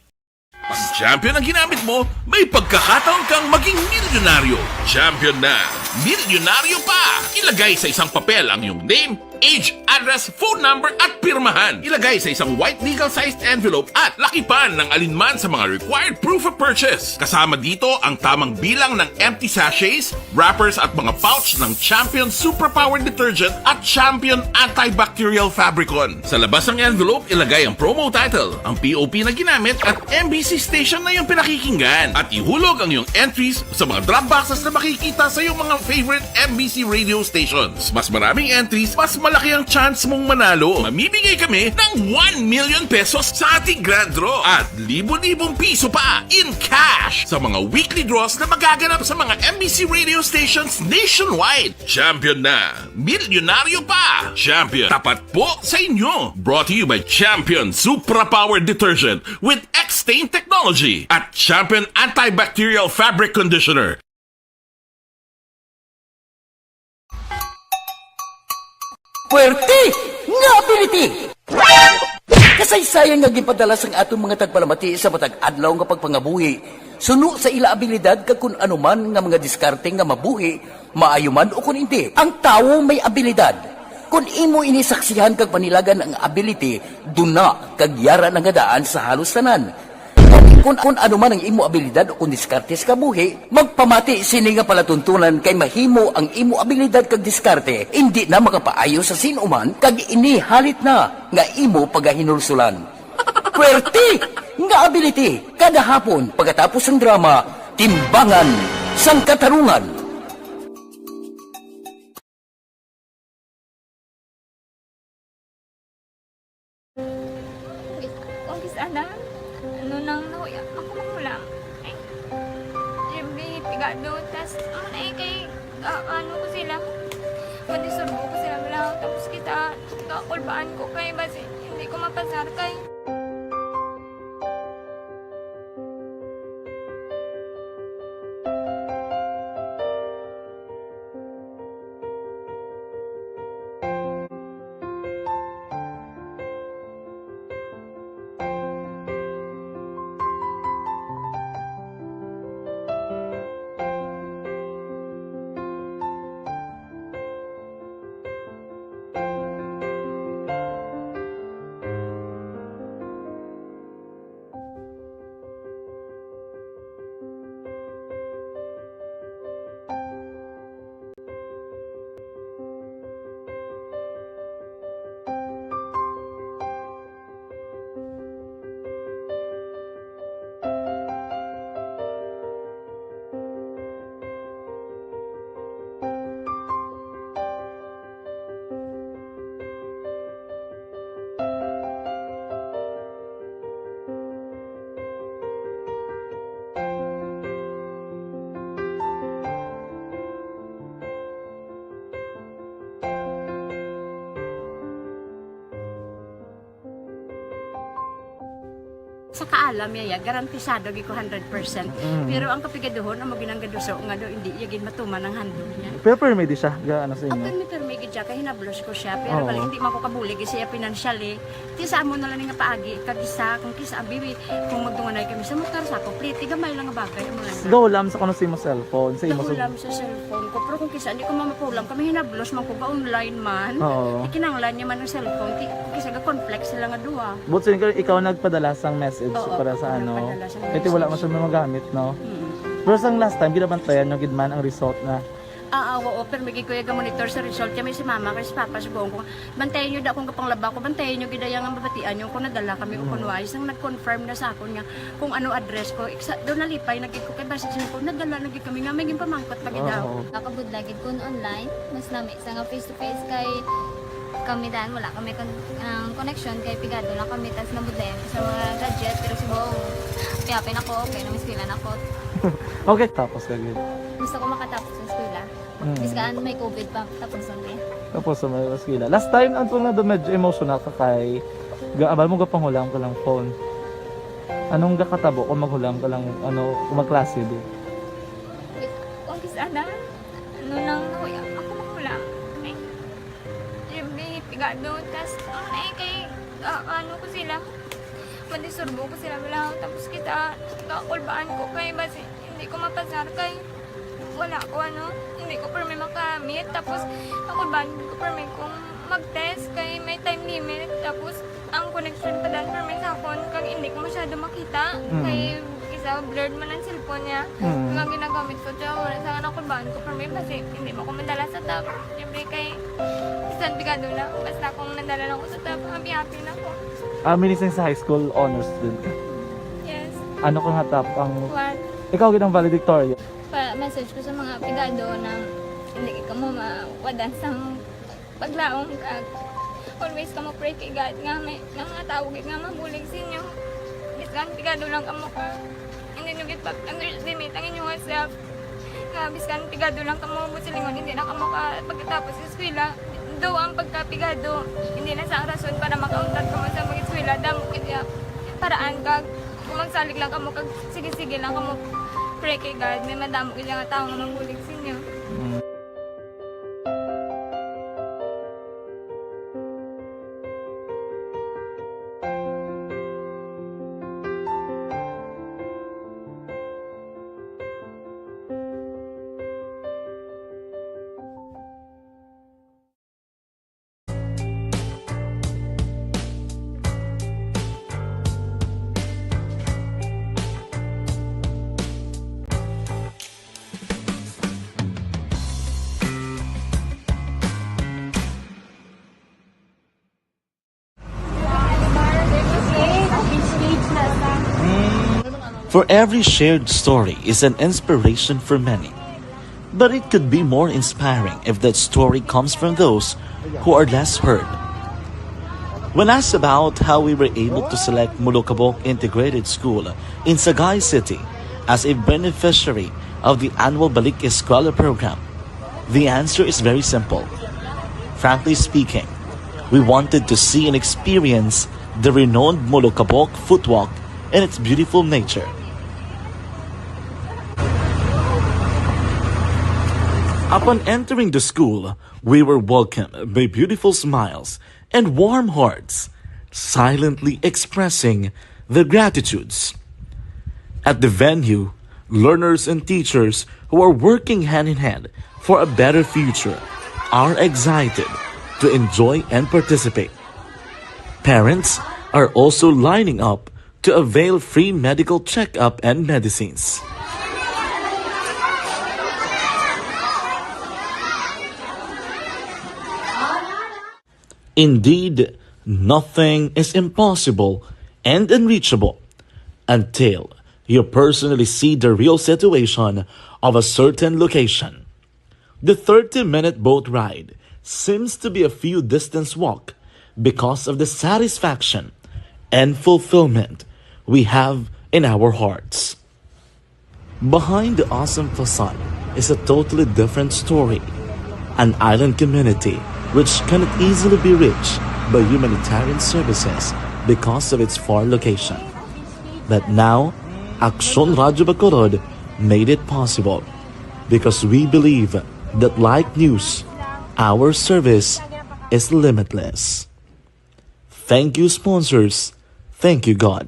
Pag Champion ang ginamit mo, may pagkakataon kang maging milyonaryo. Champion na, milyonaryo pa! Ilagay sa isang papel ang iyong name, age, address, phone number, at pirmahan. Ilagay sa isang white legal-sized envelope at lakipan ng alinman sa mga required proof of purchase. Kasama dito ang tamang bilang ng empty sachets, wrappers, at mga pouch ng Champion Superpower Detergent at Champion Antibacterial Fabricon. Sa labas ng envelope, ilagay ang promo title, ang P O P na ginamit, at M B C station na iyong pinakikinggan. At ihulog ang iyong entries sa mga drop boxes na makikita sa iyong mga favorite M B C radio stations. Mas maraming entries, mas malaki ang chance mong manalo. Mamimigay kami ng one million pesos sa ating grand draw at libo-libong piso pa in cash sa mga weekly draws na magaganap sa mga M B C radio stations nationwide. Champion na! Milyonaryo pa! Champion, tapat po sa inyo! Brought to you by Champion Supra Power Detergent with X-Stain Technology at Champion Antibacterial Fabric Conditioner. Puwerte nga ability! Kasaysayan nga ginpadala sang aton mga tagpalamati sa matag adlaw nga pagpangabuhi suno sa ila abilidad kag kun ano man nga mga diskarte nga mabuhi, maayo man o kon indi. Ang tawo may abilidad. Kon imo ini saksihan kag panilagan ang ability, duna kag yara na nga daan sa halos tanan. Kon, kon ano man ang imo abilidad o kon diskarte sa kabuhi, magpamati sini nga palatuntunan kay mahimo ang imo abilidad kag diskarte indi na makapaayo sa sin-o man kag ini halit na nga imo pagahinulsulan. Puwerte nga ability kada hapon pagkatapos sang drama, Timbangan sang Katarungan. Kung kis-, kung kis-, ana, ano nang nahuya, ako mangulang. Ay, yung may pigado, tas, ano na eh, kay, ah, ano ko sila, madisturbo ko sila, wala, tapos kita, kakulbaan ko kay, basi, hindi ko mapasar kay. Sa kaalam niya, ya, garantisado gyud ko hundred percent. Mm. Pero ang kapigaduhon, amo ginanggaduso nga daw hindi iya gid matuman ang handog niya. Pero permi di siya, ga-, ano sa inyo? Ang permi, permi gid siya, kay hinablos ko siya. Pero Oo. Bali, hindi man ko kabulig siya financially. Ti sa amo na lang nga paagi, kag isa, kung kisa, abi, kung magdunganay kami sa motor, sa ako, pliti, gamay lang nga bagay, amo lang. Gahulam sa kuno sa imo cellphone, sa imo sa Gahulam sa cellphone ko. Pero kung kisa, hindi ko mamapulam, kami hinablos man ko ga online man. Oo. Ikinanglan niya man ang cellphone, ti, kung kisa, ga-conflict sila nga duha. But so, ikaw, ikaw nagpadala sang message Oo, para sa ako ano? Nagpadala sang Kaya ti wala message. Masyadong magamit, no? Mm. Pero sang last time, ginabantayan nyo gid man ang result na Ah, ah, oo, pero may gid ko iya ga-monitor sa result. Kami si mama, kay si papa, subong ko. Bantayan niyo da kung kapanglaba ko, bantayan niyo gid iya nga mabatian niyo kung nadala kami o kung Mm. wais. Nang nag-confirm na sa akon nga kung ano address ko, iksa, do nalipay na gid ko kay basi siya ko, nadala na gid kami nga may ginpamangkot pa gid daw. Oo. Nakabudlay gid kun online, mas lami sa nga face to face kay kami dan wala kami kon-, ang connection kay pigado lang kami tas nabudlayan ko sa mga gadget pero subong piyapin ako, okay na may eskwela na ko. Okay, tapos ka gid. Gusto ko makatapos sa eskwela. Mm. Bisan may covid pa, tapos ang day. Tapos sa may eskwela. Last time, ang tunga do medyo emotional ka kay gaabal mo gapanghulam ka lang phone. Anong gakatabo kung maghulam ka lang, ano, kung magklase di? Kung kis-a na, ano lang, nahuya, ako maghulam. Ay, yung may pigado, tas, ano na eh, kay, ah, ano ko sila, madisturbo ko sila, wala, tapos kita, kakulbaan ko kay, basi, hindi ko mapasar kay, wala ko, ano, hindi ko permi makamit. Tapos, ako ba, hindi ko permi kung mag-test kay may time limit. Tapos, ang connection pa dan permi sa akon, kag hindi ko masyado makita. Mm. Kay, isa, blurred man ang cellphone niya. Mm. Kag ang ginagamit ko, siya, wala sa akin, ako ba, ko permi, kasi hindi mo ko madala sa top. Siyempre, kay, bisan pigado na, basta kung nadala lang ko sa top, happy-happy na ko. Ah, meaning sa high school, honor student ka? Yes. Ano ka nga top ang One. Ikaw gid ang valedictorian? Pa-message ko sa mga pigado na hindi kamo mawadan sang paglaom kag always kamo pray kay God nga may, nga mga tawo gid nga mabulig sa inyo. Bisan pigado lang kamo ka, hindi nyo gid pag-underestimate ang inyong self. Nga bisan pigado lang kamo, buot silingon, hindi na kamo ka pagkatapos sa eskwela. Though ang pagkapigado, hindi na sa ang rason para makauntat kamo sa mag-eskwela. Damo gid ya paraan kag kung magsalig lang kamo kag sige-sige lang kamo pray kay God, may madamo gid nga tawo nga mabulig sa inyo. Mm. For every shared story is an inspiration for many. But it could be more inspiring if that story comes from those who are less heard. When asked about how we were able to select Molokabok Integrated School in Sagay City as a beneficiary of the annual Balik Eskwela program, the answer is very simple. Frankly speaking, we wanted to see and experience the renowned Molokabok Footwalk and its beautiful nature. Upon entering the school, we were welcomed by beautiful smiles and warm hearts, silently expressing their gratitudes. At the venue, learners and teachers who are working hand in hand for a better future are excited to enjoy and participate. Parents are also lining up to avail free medical checkup and medicines. Indeed, nothing is impossible and unreachable until you personally see the real situation of a certain location. The thirty-minute boat ride seems to be a few distance walk because of the satisfaction and fulfillment we have in our hearts. Behind the awesome facade is a totally different story, an island community which cannot easily be reached by humanitarian services because of its far location. But now, Aksyon Radyo Bacolod made it possible because we believe that, like news, our service is limitless. Thank you, sponsors. Thank you, God.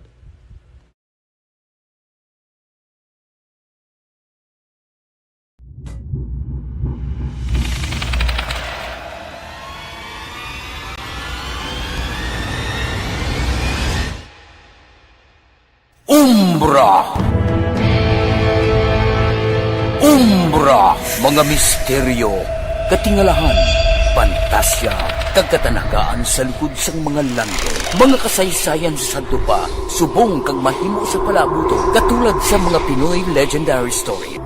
Umbra. Umbra. Ra, mga misteryo, katingalahan, pantasya, kag katanagaan sa likod sang mga langit. Mga kasaysayan sa sadto pa, subong kag mahimo sa palabuton, katulad sa mga Pinoy legendary story.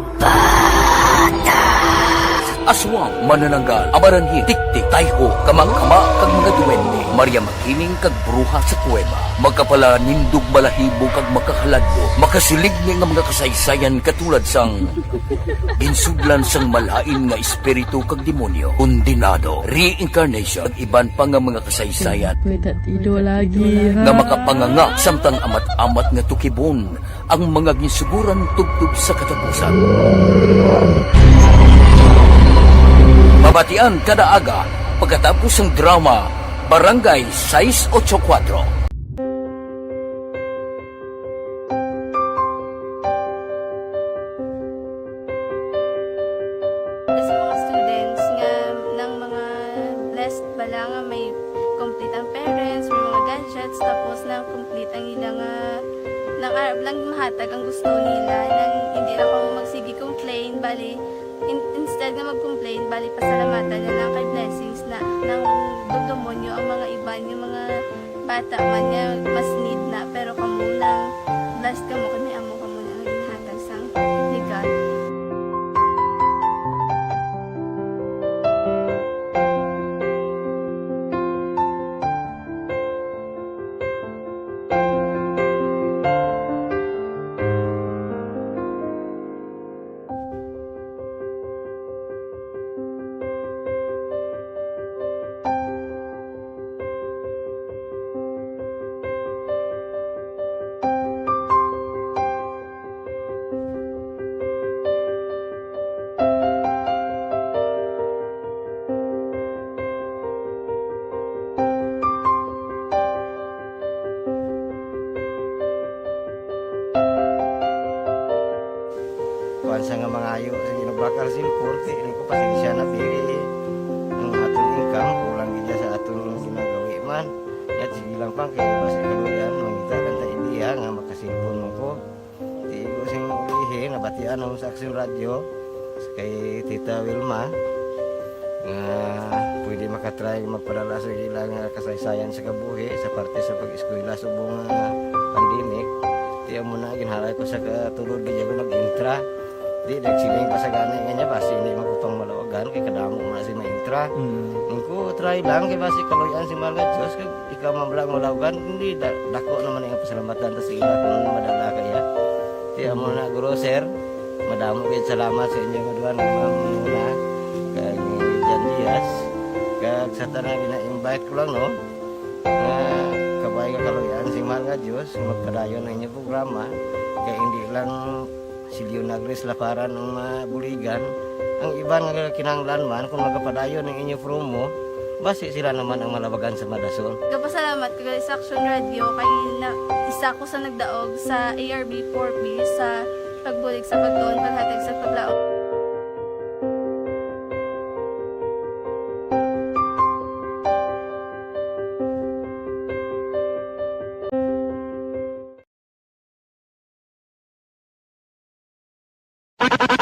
Aswang, manananggal, amaranhit, tiktik, tayho, kamangkama, kag mga duwende, Maria Makiling, kag bruha sa kuweba. Makapalanindog balahibo kag makahaladlo, makasiligni nga mga kasaysayan katulad sang ginsudlan sang malain nga espiritu kag demonyo, kondenado, reincarnation, kag iban pa nga mga kasaysayan Wait, at ido lagi, ha? nga makapanganga samtang amat-amat nga tukibon ang mga ginsuguran tubtob sa katapusan. Mabatian kada aga pagkatapos sang drama Barangay sais ocho kuwatro. Sa mga students nga nang mga blessed bala nga may complete ang parents, may mga gadgets, tapos na complete ang ila nga nang arab lang mahatag ang gusto nila, nang hindi lang kamo magsige complain, bali in, instead nga mag-complain, bali pasalamatan na lang kay blessings na nang dugdumonyo ang mga iban nga mga bata man nga mas need na, pero kamo lang blessed kamo kay may amo kamo na nga ginhatag sang ni God. Kuwan sa nga mangayo sa ginabakal sin korte, ini ko pasensya na diri. Ang aton income, kulang gid sa aton ginagawi man. Yat, sige lang pang, kay basi kaluyan, mangita lang ta idea nga makasilpon mo ko. Di ko sing ulihi, nabatian ako sa Aksyon Radyo, kay Tita Wilma, nga pwede makatry magpadala sa ila nga kasaysayan sa kabuhi sa parte sa pag-eskwela subong nga pandemic. Di amo na, ginharay ko sa katulod, di ako nag-intra. Di, nagsiling pa sa gani nga niya, basi hindi man ko pang malawagan, kay kadamo mo na si maintra. Mm. Ang ko, try lang, kay basi kaluyan si mahal nga Diyos, kag ikaw man lang malawagan, hindi, da-, dako naman ang pasalamatan ta sa ila kung madala kaya. Kaya mo na, guro, sir, madamo kayo salamat sa inyo nga duha nga mga muna, kag ni Jan Diaz, kag sa tanan gina-invite ko lang, no, nga kabay nga kaluyan si mahal nga Diyos, magpadayon ang inyong programa, kay hindi lang si Leonagris Laparan ang mabuligan, ang iban nga kinahanglan man, kung magapadayon ang inyong promo, basi sila naman ang malabagan sa madasol. Gapasalamat ko gali sa Aksyon Radyo kay na, isa ko sa nagdaog sa A R B four B sa pagbulig sa pagtuon, paghatag sa paglaom.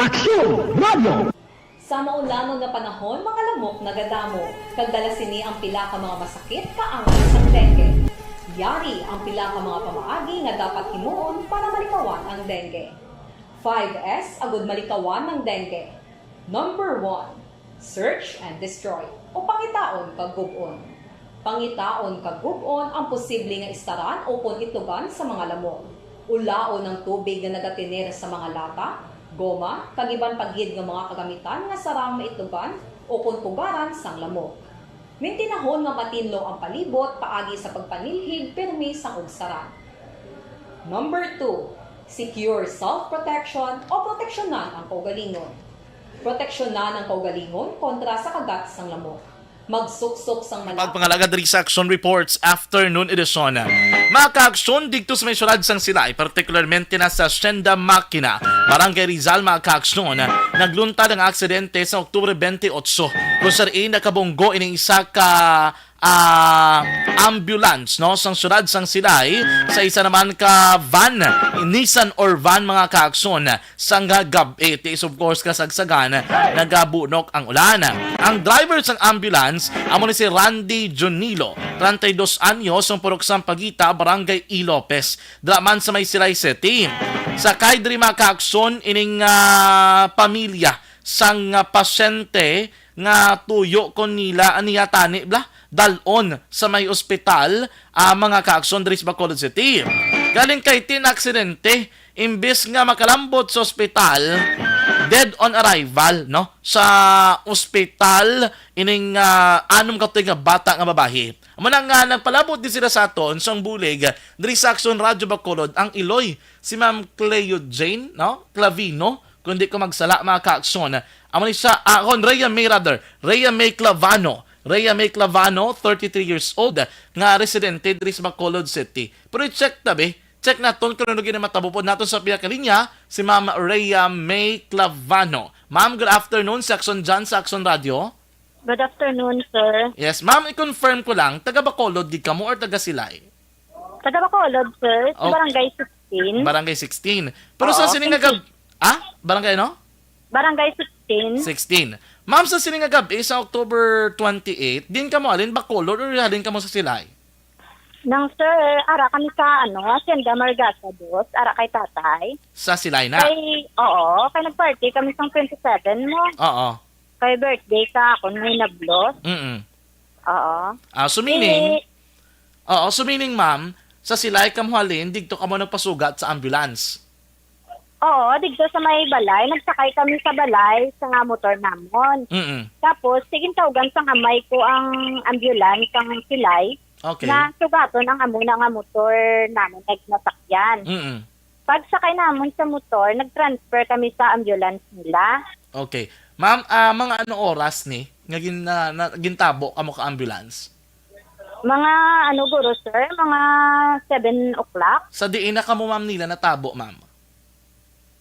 Aksyon Radio! Sa maulanon nga panahon, mga lamok nagadamo, kag dala sini ang pila ka mga masakit kaangay sang dengue. Yari ang pila ka mga pamaagi nga dapat himuon para malikawan ang dengue. Five S agud malikawan ang dengue. Number one, search and destroy, o pangitaon kag gub-on. Pangitaon kag gub-on ang posible nga istaran ukon itlogan sa mga lamok. Ulaon ang tubig nga nagatener sa mga lata, goma, kag iban pa gid nga mga kagamitan nga sarang maitlogan ukon pugaran sang lamok. Mintinahon nga matinlo ang palibot paagi sa pagpanilhig pirmi sang ugsaran. Number two, secure self-protection o proteksyonan ang kaugalingon. Proteksyonan ang kaugalingon kontra sa kagat sang lamok. Magsuksok sang mala- Pagpangalaga diri sa Action Reports Afternoon Edition. Mga kaaksyon, didto sa may sulad sang Silay, partikularmente na sa Hacienda Makina, Barangay Rizal, mga kaaksyon, nagluntad ang aksidente sa Oktubre twenty-eight, kung sa diin nakabunggo ining isa ka ah, ambulance, no, sang siyudad sang Silay, sa isa naman ka van, Nissan Orvan, mga kaakson, sang gab-i. Tiis, of course, kasagsagan, nagabunok ang ulan. Ang driver sang ambulance amo ni si Randy Junilo, treinta y dos anyos, ang purok sang Pagita, Barangay E. Lopez, dira man sa may Silay City. Sakay diri, mga kaakson, ining, ah, pamilya sang, ah, pasyente nga tuyo ko nila niya tani bla dal-on sa may ospital, ah, mga kaakson, diri sa Bacolod City. Galing kay tin aksidente, imbis nga makalambot sa ospital, dead on arrival, no, sa ospital ining, ah, anom ka tuig nga bata nga babayi. Amo na nga nagpalabot din sila sa aton sang bulig diri sa Aksyon Radyo Bacolod ang iloy, si Ma'am Cleo Jane, no, Clavino, kung di ko magsala, mga kaaksyon. Amo ni siya, ah, kon Rhea May, rather. Rhea May Clavano. Rhea May Clavano, thirty-three years old, nga residente diri sa Bacolod City. Pero i-check ta, be. Check naton kung ano ginamatabo po naton sa pihak linya, si Ma'am Rhea May Clavano. Ma'am, good afternoon. Section John sa Action Radio. Good afternoon, sir. Yes, ma'am, i-confirm ko lang, taga Bacolod gid kamo or taga Silay? Taga Bacolod, sir. Sa Okay. Barangay sixteen. Barangay sixteen. Pero sa Oo, sining nga gab-, ah? Barangay ano? Barangay sixteen. Sixteen. Ma'am, sa sining nga gab-i sa October twenty-eight, din kamo halin Bacolod or halin kamo sa Silay? Nang, sir, ara kami sa, ano, Hacienda Margasa dos, ara kay tatay. Sa Silay na? Kay, oo, kay nag-party kami sang twenty-seven mo. Oo. Kay birthday sa akon, may nablos. Mm-mm. Oo. Ah, so meaning, Eh, oo, so meaning, ma'am, sa Silay kamo halin, digto kamo nagpasugat sa ambulance? Oo, digto sa may balay. Nagsakay kami sa balay sa motor namon. Mm-mm. Tapos, sige, tawgan sa amay ko ang ambulance ang Silay Okay. na sugaton ang amo na nga motor namon nagnasakyan. Mm-mm. Pagsakay namon sa motor, nag-transfer kami sa ambulance nila. Okay. Ma'am, ah, mga ano oras ni nga gin-, na, na, gintabo kamo ka ambulance? Mga ano, guro, sir, mga seven o'clock. Sa diin na kamo, ma'am, nila natabo, ma'am?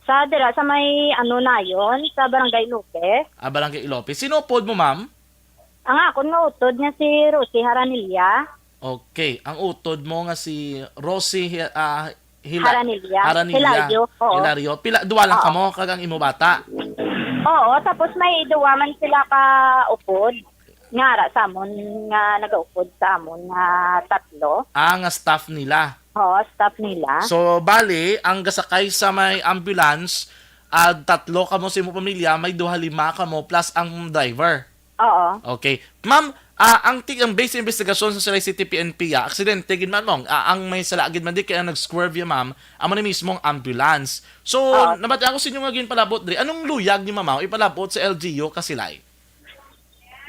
Sa dira, sa may ano nayon, sa Barangay Lopez. Ah, Barangay Lopez. Sino upod mo, ma'am? Ang akon nga utod nga si Rosie Haranilla. Okay. Ang utod mo nga si Rosie Hi-, ah, Hila-, Haranilla. Haranilla. Hilario, oo. Hilario. Pila, duwa lang Oo. kamo, kag ang imo bata? Oo, tapos may duwa man sila ka upod. Nga ara sa amon, nga nagaupod sa amon nga tatlo. Ah, nga staff nila. Oo, staff nila. So, bali, ang gasakay sa may ambulance, ah, tatlo kamo sa imo pamilya, may duha lima kamo, plus ang driver. Oo. Okay. Ma'am, ah, ang ti-, ang base sa investigasyon sa Silay City P N P, ah, aksidente gid man, mong, ah, ang may sala gid man di kay ang nag-swerve ya, ma'am, amo ni mismo ang ambulance. So, Oo. nabati ako sa inyo nga ginpalabot diri. Anong luyag ni mama o ipalabot sa L G U ka Silay?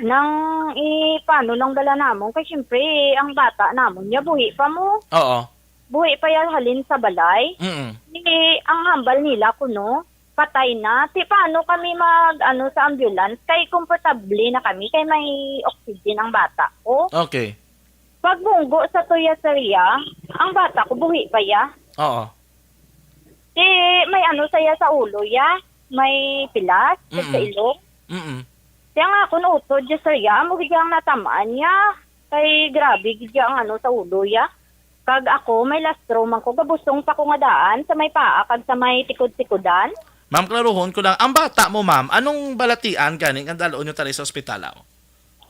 Nang i-, paano lang bala namon? Kay siyempre, ang bata namon niya, buhi pa mo. Oo. Buhi pa ya halin sa balay. Mm. Di, ang hambal nila kuno, patay na. Ti paano kami mag, ano, sa ambulance? Kay komportable na kami, kay may oxygen ang bata ko. Okay. Pagbunggo sa tuya, sir, ya, ang bata ko buhi pa ya. Oo. Ti may ano sa ya sa ulo ya, may pilas sa Mm-mm. ilong. Mm-mm. Ti ang akon utod ya, sir, ya, amo gid ang natamaan niya. Kay grabe gid ya ang ano sa ulo ya. Kag ako, may lastro man ko, gabusong pa ko nga daan sa may paa kag sa may tikod-tikodan. Ma'am, klaruhon ko lang, ang bata mo, ma'am, anong balatian gani nga dal-on nyo tali sa ospital, aw?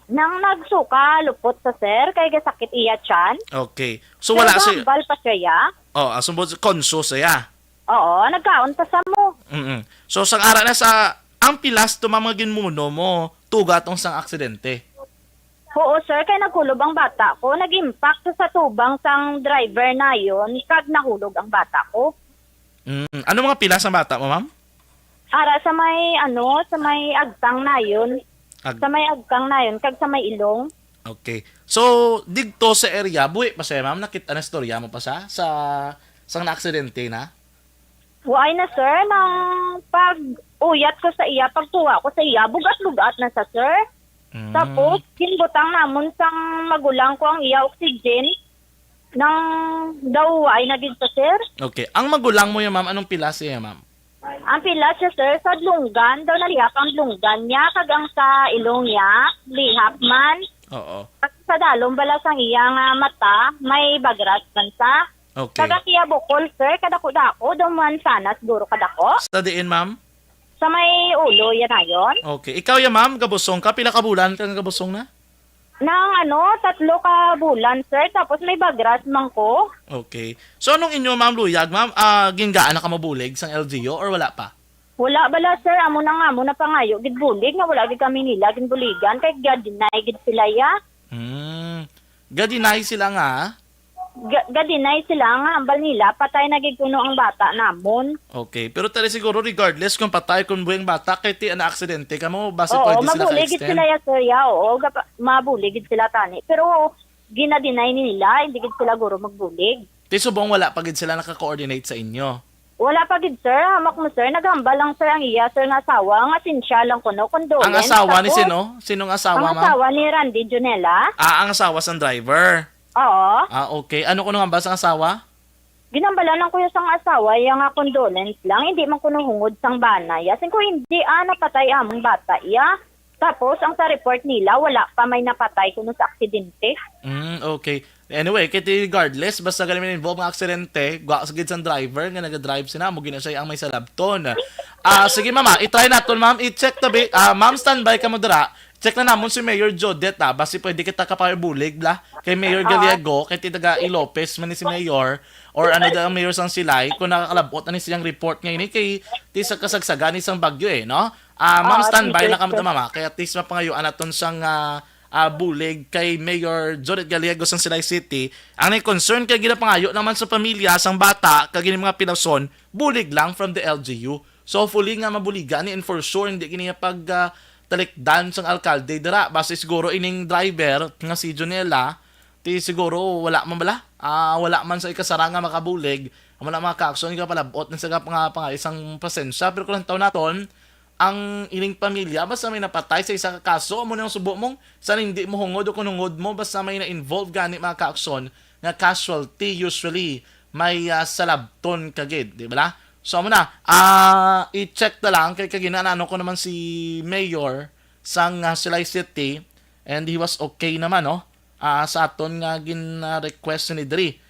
Nang nagsuka, lupot sa, sir, kay gasakit iya tiyan. Okay. So, Pero wala si gahambal pa siya, ya. Oh, ah, sumbod, conscious siya. Oo, nagkaon pa sa mo. Mm-mm. So, sang ara na sa, ang pilas to, ma'am, nga ginmuno mo, tuga tong sang aksidente? Oo, sir, kay nagkulob ang bata ko. Nag-impact sa tubang sang driver nayon, kag nahulog ang bata ko. Mm, ano mga pilas ang bata mo, ma'am? Ara sa may, ano, sa may agtang nayon. Ag- Sa may agtang nayon, kag sa may ilong. Okay. So, digto sa area, buhi pa siya, ma'am? Nakita na istorya mo pa siya sa, sa naaksidente na? Waay na, sir. Nang pag-uyat ko sa iya, pagkuha ko sa iya, bugat-bugat na sa, sir. Mm. Tapos, ginbutang namon sang magulang ko ang iya oxygen. Nang daw waay na gid sa, sir. Okay. Ang magulang mo yan, ma'am, anong pila siya, ma'am? Ang pila siya, sir, sa dlunggan. Daw nalihap ang dlunggan niya, kag ang sa ilong niya, lihap man. Oo. At sa dalom bala sang iya nga mata, may bagras man sa. Okay. Kag ang iya bukol, sir, kadako-dako, daw man sana siguro kadako. Sa diin, ma'am? Sa may ulo, yan na yun. Okay. Ikaw ya, ma'am, gabusong ka? Pila ka bulan ka nga gabusong na? Nang ano, tatlo ka bulan, sir. Tapos may bagras man ko. Okay. So, anong inyo, ma'am, luyag, ma'am? Ah, gingaan na ka mabulig sang L G U or wala pa? Wala bala, sir. Amo na nga, amo na pangayo gid bulig nga wala gid kami nila ginbuligan kay ga-deny gid sila, ya. Hmm. Ga-deny sila nga? Ga-, ga-deny sila nga ambal nila patay na gid kuno ang bata namon. Okay, pero tali siguro regardless kung patay kung buhi ang bata kay ti na aksidente kamo basi Oo, pwede sila mabulig gid ka-extend. Sila, ya, sir, ya. Oo, gapa-, mabulig gid sila tani. Pero gina-deny nila, hindi gid sila guro magbulig. Ti subong wala pa gid sila naka-coordinate sa inyo. Wala pa gid, sir. Hamak mo, sir. Naghambal lang, sir, ang iya, sir, nga asawa. Nga sinsya lang kuno, condolence. Ang asawa ni sino? Sinong asawa, ma'am? Ang asawa ni Randy Junela. Ah, ang asawa sang driver. Oo. Ah, okay. Ano kuno hambal sang asawa? Ginhambalan lang ko ya sang asawa, ya nga condolence lang. Hindi man kuno hungod sang bana, ya. Sin ko, hindi, ah, napatay among bata, ya. Tapos, ang sa report nila, wala pa may napatay kuno sa aksidente. Mm, okay. Anyway, kay ti regardless, basta gali man involved nga aksidente, gwa sa gid sang driver nga naga-drive sina, amo gina siya ang may salabton. Ah, sige, mama, i-try naton, ma'am, i-check tabi. Ah, ma'am, standby ka mo dira. Check na namon si Mayor Jodette, ah. Basi pwede kita kapabulig, bla. Kay Mayor Ah. Gallego, kay ti taga Ilopez man ni si Mayor, or ano daw ang Mayor sang Silay, kung nakakalabot na ni siyang report nga ini, kay ti sa kasagsagan ni sang bagyo, eh, no? Ah, ma'am, Oo, standby thank you, lang kamo, sir. Mama. Kay at least mapangayuan naton sang, ah, ah, bulig kay Mayor Jodette Gallego sang Silay City. Ang naging concern kay ginapangayo naman sa pamilya sang bata kag ining mga pilason, bulig lang from the L G U. So hopefully nga mabuligan ni, and for sure hindi gini pag, ah, talikdan sang alkalde dira. Basi siguro ining driver nga si Junela, ti siguro wala man bala, ah, wala man sa ikasara nga makabulig. Amo na, mga kaakson, nga palabot na sa gap nga pangay sang pasensya. Pero kung lantaw naton, ang ining pamilya, basta may napatay sa isa ka kaso, amo na ang subo mong, sa hindi mo hungod o kung hungod mo, basta may na-involve gani, mga kaakson, nga casualty, usually may, ah, salabton kagid, di ba? So, amo na, ah, i-check na lang kay kagina, ano ko naman si Mayor sang, ah, Silay City, and he was okay naman, no? Ah, sa aton nga gin-, ah, request ni diri.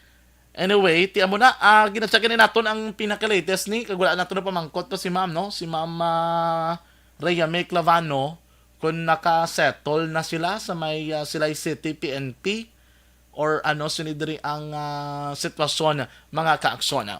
Anyway, ti amo na, ah, gina-check ni naton ang pinaka-latest ni, kag wala naton na pamangkot pa si ma'am, no? Si Ma'am, ah, Rhea May Clavano, kung naka-settle na sila sa may, ah, Silay City P N P, or ano sini diri ang, ah, sitwasyon, mga kaakson.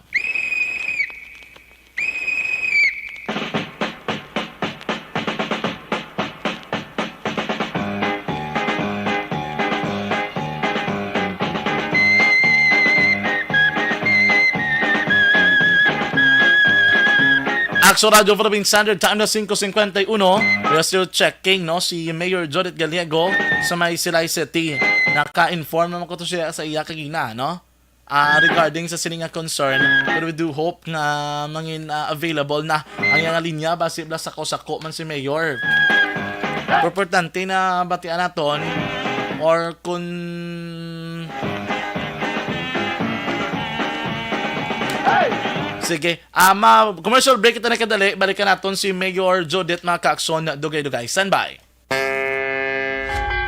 Action Radio Philippine Standard Time na singko cincuenta y uno. We are still checking, no, si Mayor Jodette Gallego sa may Silay City. Naka-inform naman ko to siya sa iya kagina, no? Ah, regarding sa sini nga concern, pero we do hope nga mangin, ah, available na ang iyang linya, basi bala sako-sako man si Mayor. Importante na batian naton or kun Sige, ah, ma-, commercial break kita na kadali. Balikan naton si Mayor Jodette, mga kaakson, dugay-dugay. Standby.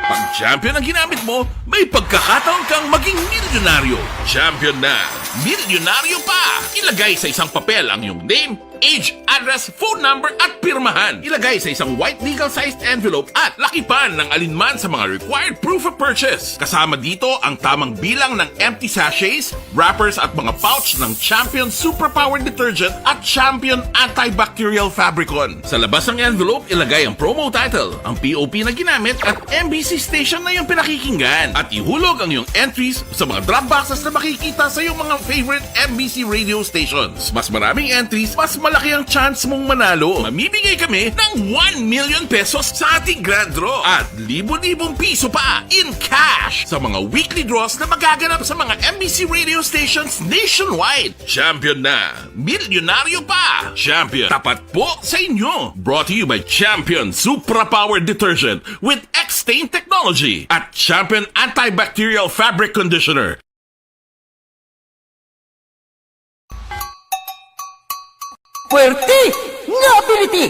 Pag champion ang ginamit mo, may pagkakataon kang maging milyonaryo. Champion na, milyonaryo pa! Ilagay sa isang papel ang iyong name, age, address, phone number, at pirmahan. Ilagay sa isang white legal-sized envelope at lakipan ng alinman sa mga required proof of purchase. Kasama dito ang tamang bilang ng empty sachets, wrappers, at mga pouch ng Champion Superpower Detergent at Champion Antibacterial Fabricon. Sa labas ng envelope, ilagay ang promo title, ang P O P na ginamit, at M B C station na iyong pinakikinggan. At ihulog ang iyong entries sa mga drop boxes na makikita sa iyong mga favorite M B C radio stations. Mas maraming entries, mas malaki ang chance mong manalo. Mamimigay kami ng one million pesos sa ating grand draw at libo-libong piso pa in cash sa mga weekly draws na magaganap sa mga M B C radio stations nationwide. Champion na! Milyonaryo pa! Champion, tapat po sa inyo! Brought to you by Champion Supra Power Detergent with X-Stain Technology at Champion Antibacterial Fabric Conditioner. Puwerte nga ability!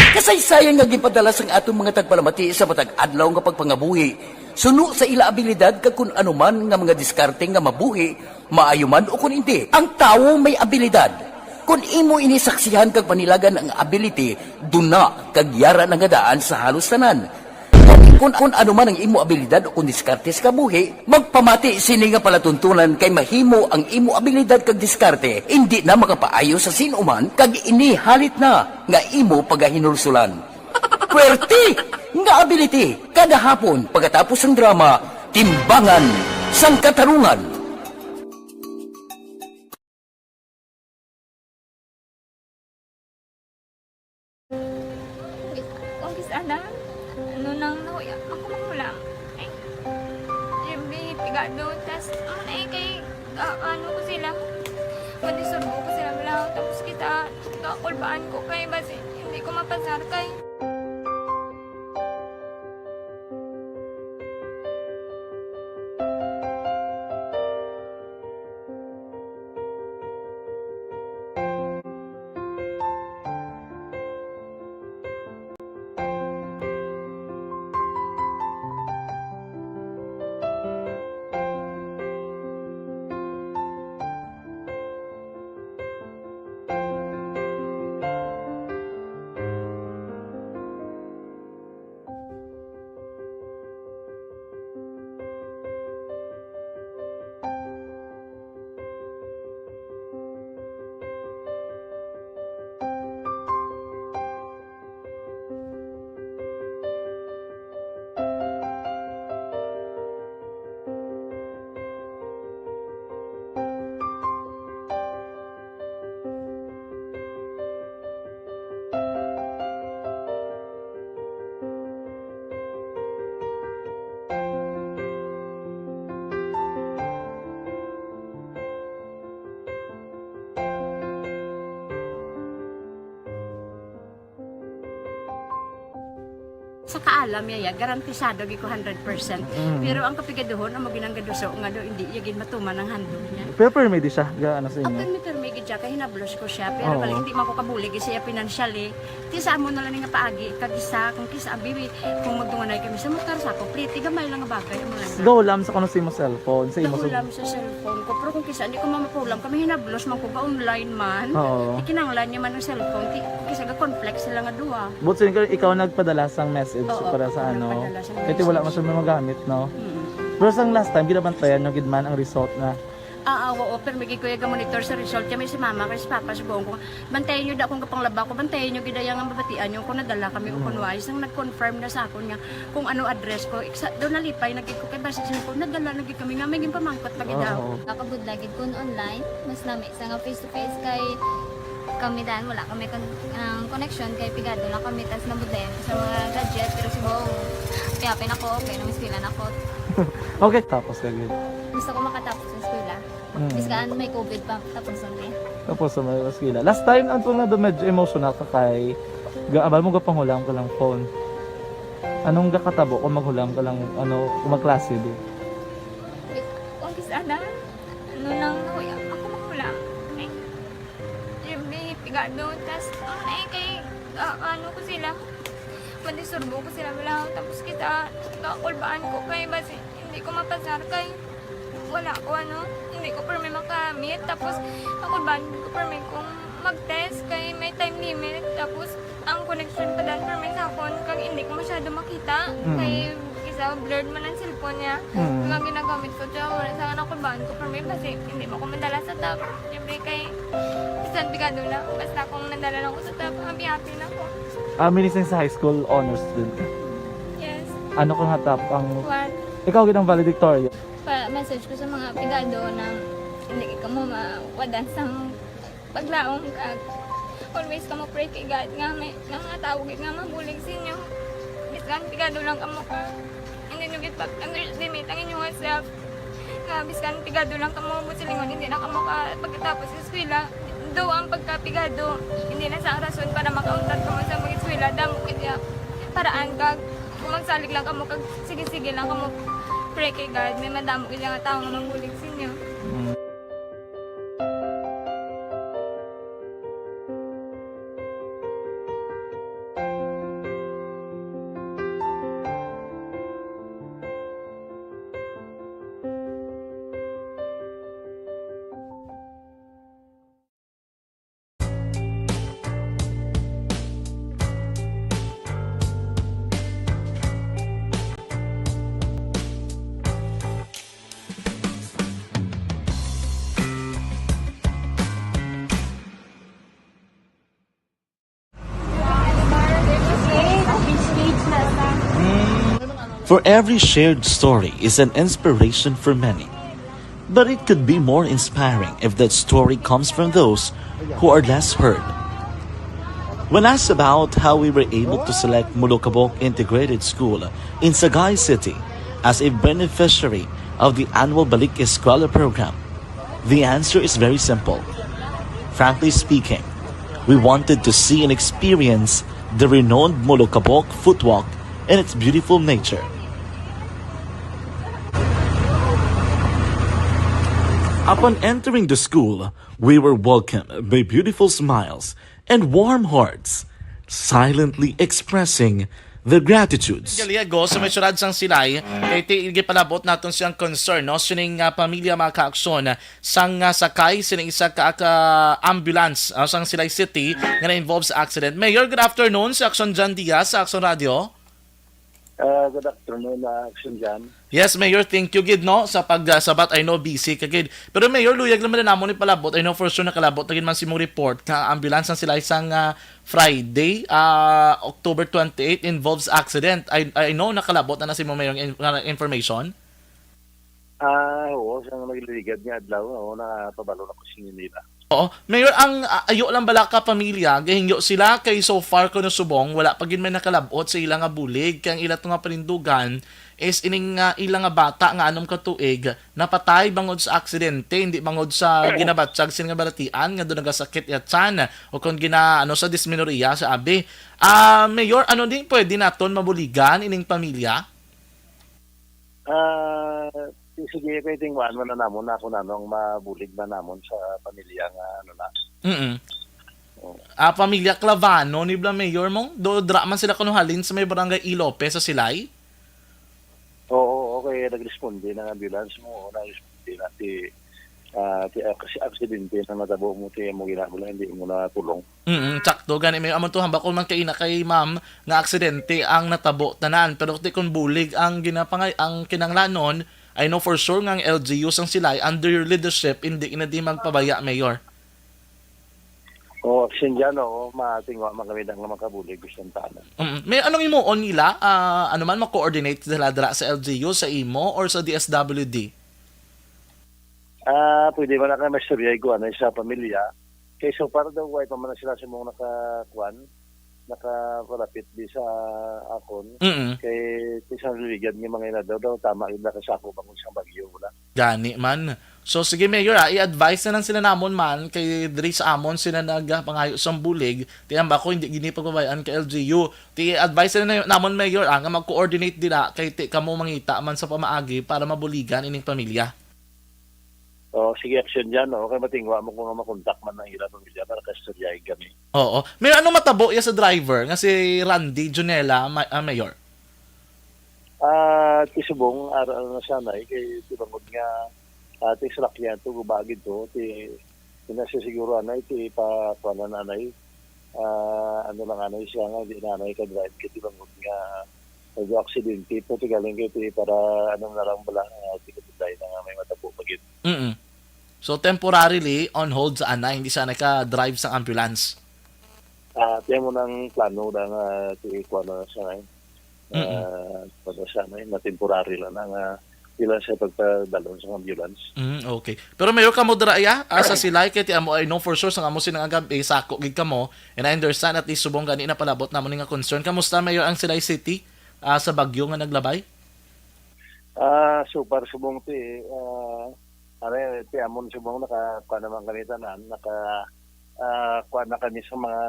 Kas- Kasaysayan nga ginpadala sang aton mga tagpalamati sa matag adlaw nga pagpangabuhi, suno sa ila abilidad kag kun ano man nga mga diskarte nga mabuhi, maayo man o kun indi, ang tawo may abilidad. Kun imo ini saksihan kag panilagan ang ability, duna kag yara na nga daan sa halos tanan. Kun, kun ano man ang imo abilidad o kun diskarte sa kabuhi, magpamati sini nga palatuntunan kay mahimo ang imo abilidad kag diskarte indi na makapaayo sa sin-o man kag ini halit na nga imo pagahinulsulan. Puwerte nga ability kada hapon pagkatapos sang drama, Timbangan sang Katarungan. Kung kis-, kung kis-, ana, ano nang nahuya, ako mahulam. Ay, yung pigado, tas, ano na eh, kay, ah, ano ko sila, madisurbo ko sila, wala, tapos kita, kakulbaan ko kay, basi, hindi ko mapasar kay. Sa kaalam niya, ya, garantisado gyud ko hundred percent. Mm. Pero ang kapigaduhon, amo ginang gaduso nga daw hindi iya gid matuman ang handog niya. Pero permi di siya, ga, ano sa inyo? Ang permi, permi gid siya, kay hinablos ko siya. Pero Oo. Bali, hindi man ko kabulig siya financially. Ti sa amo na lang nga paagi, kag isa, kung kisa, abi, kung magdunganay kami sa motor, sa ako, pliti, gamay lang nga bagay, amo lang. Gahulam sa kuno sa imo cellphone, sa imo sa Gahulam sa cellphone ko. Pero kung kisa, hindi ko mamapulam, kami hinablos man ko ga online man. Oo. Ikinanglan niya man ang cellphone, ti, kung kisa, ga-conflict sila nga duha. But so, ikaw, ikaw nagpadala sang message Oo, para sa ako ano? Nagpadala sang Kaya ti wala message. Man siya magamit, no? Mm. Pero sang last time, ginabantayan nyo gid man ang result na Ah, ah, oo, pero may gid ko iya ga-monitor sa result. Kaya may si mama, kay si papa, subong ko, bantayan nyo da akong gapanglaba ko, bantayan nyo gid ang mabatian nyo kung nadala kami o Mm. kung wais. Nang nag-confirm na sa akon nga kung ano address ko, iksa, doon nalipay na gid ko, kay basi sa ko, nadala na gid kami nga, may ginpamangkot pa gid Oo. Ako. Nakabudla gid kun online, mas lami sa nga face to face kay kami dan, wala kami kon-, ang connection kay pigado lang kami, tas nabudlayan ko sa mga gadget, pero subong, piyapin ako, okay, nang eskwela na ko. Okay, tapos ka gid. Gusto ko makatapos sa eskwela. Mm. Bisan may covid pa, tapos ang day. Tapos sa may eskwela. Last time, ang tunga doon, medyo emotional ka kay ga-, abal mo gapanghulam ka lang phone. Anong gakatabo kung maghulam ka lang, ano, kung magklase di? Kung kis-, ana, ano lang, nahuya, ako mahulam. Ay, yung may pigado, tas, ano na eh, kay, ah, ano ko sila, madisurbo ko sila, wala, tapos kita, kakulbaan ko, kay basi, hindi ko mapasar, kay, wala ko, ano, hindi ko permi makamit. Tapos, ako ba, hindi ko permi kung mag-test kay may time limit. Tapos, ang connection pa dan permi sa akon, kag hindi ko masyado makita. Mm. Kay, isa, blurred man ang cellphone niya. Mm. Kag ang ginagamit ko, siya, wala sa anak ko ba, hindi ko permi, kasi hindi mo ko madala sa top. Siyempre, kay, bisan pigado na, basta kung nadala lang ko sa top, happy-happy na ko. Ah, minising sa high school, honors student ka? Yes. Ano ka nga top ang One. Ikaw gid ang valedictorian. Pa-message ko sa mga pigado na hindi kamo mawadan sang paglaom kag always kamo pray kay God nga may, nga mga tawo gid nga mabulig sa inyo. Bisan pigado lang kamo ka, hindi nyo gid pag-underestimate ang inyong self. Nga bisan pigado lang kamo, buot silingon, hindi na kamo ka pagkatapos sa eskwela. Do ang pagkapigado, hindi na sa rason para makauntat kamo sa mag-eskwela. Damo gid ya paraan kag kung magsalig lang kamo kag sige-sige lang kamo pray kay God, may madamo gid nga tawo nga magbulig sa inyo. Mm. For every shared story is an inspiration for many. But it could be more inspiring if that story comes from those who are less heard. When asked about how we were able to select Mulukabok Integrated School in Sagay City as a beneficiary of the annual Balik Eskwela program, the answer is very simple. Frankly speaking, we wanted to see and experience the renowned Mulukabok footwalk and its beautiful nature. Upon entering the school, we were welcomed by beautiful smiles and warm hearts, silently expressing their gratitudes. Galiego sa may siyudad sang Silay, kay ti gipalabot naton siyang concern, no? Sining, ah, pamilya, mga kaaksyon, sang, ah, sakay sining isa ka, ka ambulance, ah, sang Silay City nga na-involve sa accident. Mayor, good afternoon, si Action John Diaz sa Action Radio. Ah, good afternoon, ah, Action John. Yes, Mayor, thank you gid, no, sa pagsabat. I know busy ka gid. Pero Mayor, luyag lang man namon ipalabot. I know for sure nakalabot na gid man sa imong report nga ambulance ang sila isang, ah, Friday, ah, October twenty-eight, involves accident. I, I know nakalabot na na sa imong Mayor in-, nga information. Ah, oo, sa nagligad nga adlaw, oo, nakapabalo na ko sa inyo nila. Oo. Mayor, ang, ah, ayo lang bala ka pamilya, gahingyo sila kay so far kuno subong, wala pa gid may nakalabot sa ila nga bulig, kay ang ila to nga panindugan is ining, ah, ila nga bata nga anom ka tuig napatay bangod sa aksidente, hindi bangod sa ginabatyag sila nga balatian nga doon nagasakit iya tiyan o kung gina, ano, sa dismenorrhea sa abi. Ah, Mayor, ano din pwede naton mabuligan ining pamilya? Ah, sige, kay tingwaan man na namon na kung ano ang mabulig man namon sa pamilya nga ano na. Mm-mm. Oo. Ah, pamilya Clavano ni bala Mayor mo? Do, dra man sila kuno halin sa may barangay Ilope sa Silay? Oo, okay, nagresponde na ang ambulance mo, oo, nagresponde na ti, ah, ti, ah, kasi aksidente na natabo mo, ti mo ginamo lang, hindi mo na tulong. Mm, sakto gani, may amon to hambakon man kay ina kay ma'am nga aksidente ang natabo tanan, pero ti kon bulig ang ginapangay ang kinanglanon, I know for sure nga ang L G U sang Silay under your leadership hindi na di magpabaya, Mayor. Oo, action dyan, oo. Matingwa man kami nga makabulig bisan tanan. Mm. May anong imuon nila? Ah, ano man, ma-coordinate sila dira sa L G U, sa imo, or sa D S W D? Ah, pwede man na kayo maistorya, iguanay sa pamilya. Kay so far daw, way pa man na sila sa mong nakakuan, nakapalapit di sa akon. Mm. Kay isang liligad nga mga inadaw daw, tama gid na kasako bangod sa bagyo, wala. Gani man. So, sige, Mayor, ah, i-advise na lang sila namon man, kay diri sa amon sila nagpangayo sang bulig, ti ang bako hindi gini pagbabayaan ka L G U. Ti advice na namon, Mayor, ah, nga mag-coordinate dira, kay ti kamo mangita man sa pamaagi para mabuligan ining pamilya. Oh, sige, action dyan, no? Kay matingwa mo kung makontak man ang ilang pamilya para kaistoryahin kami. Oo. Mayor, ano matabo iya sa driver nga si Randy Junela, ma-, ah, Mayor? Ah, ti subong, ara na siya na, eh, kay ti bangod nga, ah, ti salakyan to, guba gid to, ti, ti na siya siguro, anay, ti pa, kuwan na, anay, ah, ano lang, anay siya nga, di na, anay, ka-drive, kay ti bangod nga, medyo aksidente po, ti galing kay ti para, ano na lang bala, ah, ti kapitay na nga may matabo pa gid. Mm. So, temporarily, on hold sa anay, hindi siya naka-drive sa ambulance? Ah, kaya mo nang plano na nga, ti, kuwan na siya, eh. Mm. Ah, kuwan na siya, eh, na temporary lang na nga, ilan siya pagpadalon sa ambulance. Mm, okay. Pero Mayor, kamo dira, iya, ah, sa Silay, kay ti amo, I know for sure, sa amo sinang agab, eh, sako gid kamo, and I understand at least subong gani na palabot namon nga concern. Kamusta, Mayor, ang Silay City, ah, sa bagyo nga naglabay? Ah, so far, subong ti, ah, ano, ti amon subong naka, kuwan naman kami tanan, naka, ah, kuwan na kami sa mga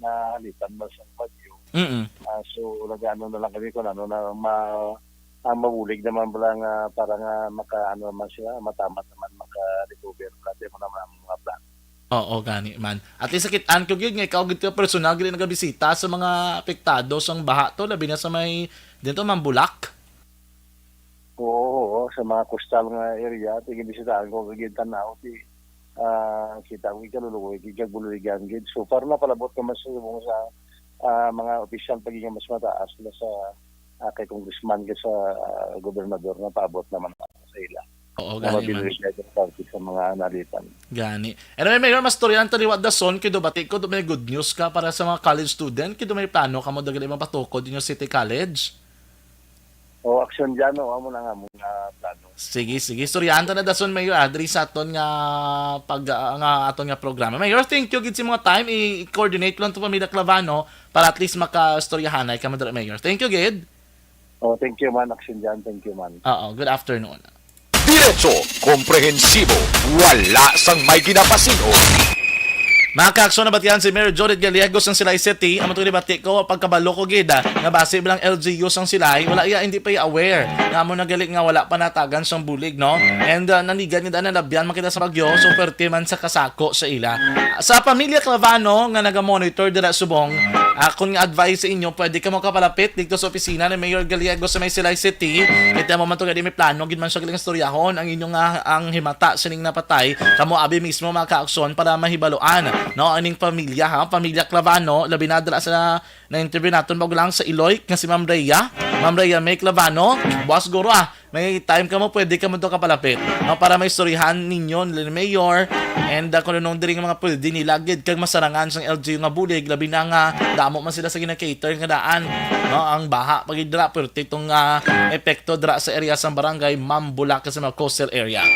nahalitan ba sa bagyo. Mm. Ah, so, nag-ano na lang kami kung ano na ma-, ang mabulig naman pala nga para nga maka, ano naman sila, matamat naman, maka-recover. Kasi mo naman ang mga plan. Oo, gani man. At least, nakit-an ko gyud nga ikaw gid ka personal gid nagabisita sa mga apektado sang baha to, labi na sa may, dito, Mambulak. Oo, oo, sa mga coastal nga area, ti ginbisitahan ko, gid tanaw, ti, ah, kita ko, ikaluluoy, gid kag buligan, gid. So far, napalabot naman sa, sa, ah, mga opisyal, pag mas mataas na sa, ah, kay congressman, kay sa, ah, gobernador, napaabot naman sa ila. Oo, na gani man. Mabilis na itong tawag sa mga nalitan. Gani. Anyway, Mayor, mastoryahan ta liwat dason, kay do bati ko, do may good news ka para sa mga college student, kay do may plano ka mo, dagali mapatukod inyo City College? Action dyan, no? Amo na nga mong ah, plano. Sige, sige. Istoryahan ta na dason, Mayor, ah, diri sa aton nga pag ah, nga aton nga programa. Mayor, thank you gid sa mga time. I-coordinate ko lang to, pamilya Clavano, para at least makaistoryahanay kamo diri, Mayor. Thank you gid. Oh, thank you man, Action dyan. Thank you man. Oo, good afternoon. Diretso, komprehensibo, wala sang may ginapasin-o. Mga kaakson, nabatian si Mayor Judith Gallegos sang Silay City. Amo to gibati ko, pagkabalo ko gid, ah, nga basi bilang L G U sang Silay, wala iya, hindi pa iya aware nga amo na gali nga wala pa natagan sang bulig, no? And ah, nanigan gid na nalabyan man kita sa bagyo, so perte man sa kasako sa ila. Sa pamilya Clavano nga naga-monitor dira subong, akon nga advice sa inyo, pwede kamo kapalapit dito sa opisina ni Mayor Gallego sa may Silay City. Kita mo man to, gani may plano gid man siya galing istoryahon ang inyong ah, ang himata sining napatay. Kamo abi mismo, mga kaakson, para mahibaluan, no, aning pamilya, ha, pamilya Clavano, labi na dira sa na-interview naton bago lang sa Iloy nga si Ma'am Rhea. Ma'am Rhea May Clavano, buwas guro, ah, may time kamo, pwede kamo to kapalapit, no, para maistoryahan ninyo ni Mayor and ah, kung anong diri nga mga pwede nila gid kag masarangan sang L G U nga bulig, labi na nga damo man sila sa gina-cater nga daan, no, ang baha pa gid dira, pero titong ah, epekto dira sa area sang barangay Mambula sa mga coastal area.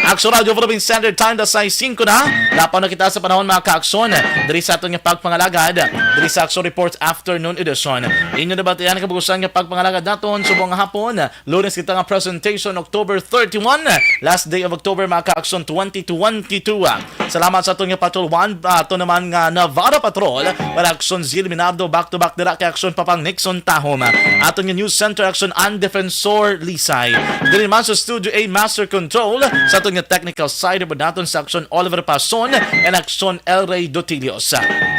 Action Radio Philippine Standard Time, alas sais singko na. Dapaw na kita sa panahon, mga kaakson, diri sa aton nga pagpangalagad, diri sa Action Report Afternoon Edition. Inyo nabatian ang kabugusan nga pagpangalagad naton subong nga hapon. Lunes kita nga presentation, October thirty-one, last day of October, mga kaakson, twenty twenty-two. Salamat sa aton nga Patrol One, ato naman nga Navarra Patrol, Action Zil Minardo, back to back dira kay Action Papang Nixon Tahom. Aton nga News Center, Action An Defensor Lisay. Diri man sa Studio A, Master Control, sa aton nga technical side, abot naton sa Action Oliver Pason and Action El Rey Dotilios.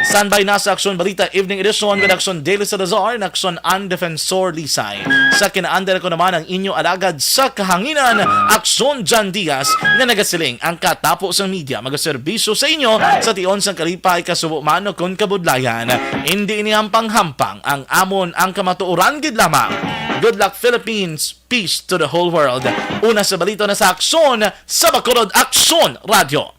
Standby na sa Action Balita Evening Edition with Action Daily Salazar and Action An Defensor Lisay. Sa kinaandar ko naman ang inyo alagad sa kahanginan, Action Jan Diaz, nga nagasiling ang katapo sang media magaserbisyo sa inyo sa tion sang kalipay, kasubo man o kon kabudlayan. Indi ini hampang-hampang, ang amon ang kamatuoran gid lamang. Good luck, Philippines. Peace to the whole world. Una sa balita na sa Aksyon sa Bacolod, Aksyon Radio.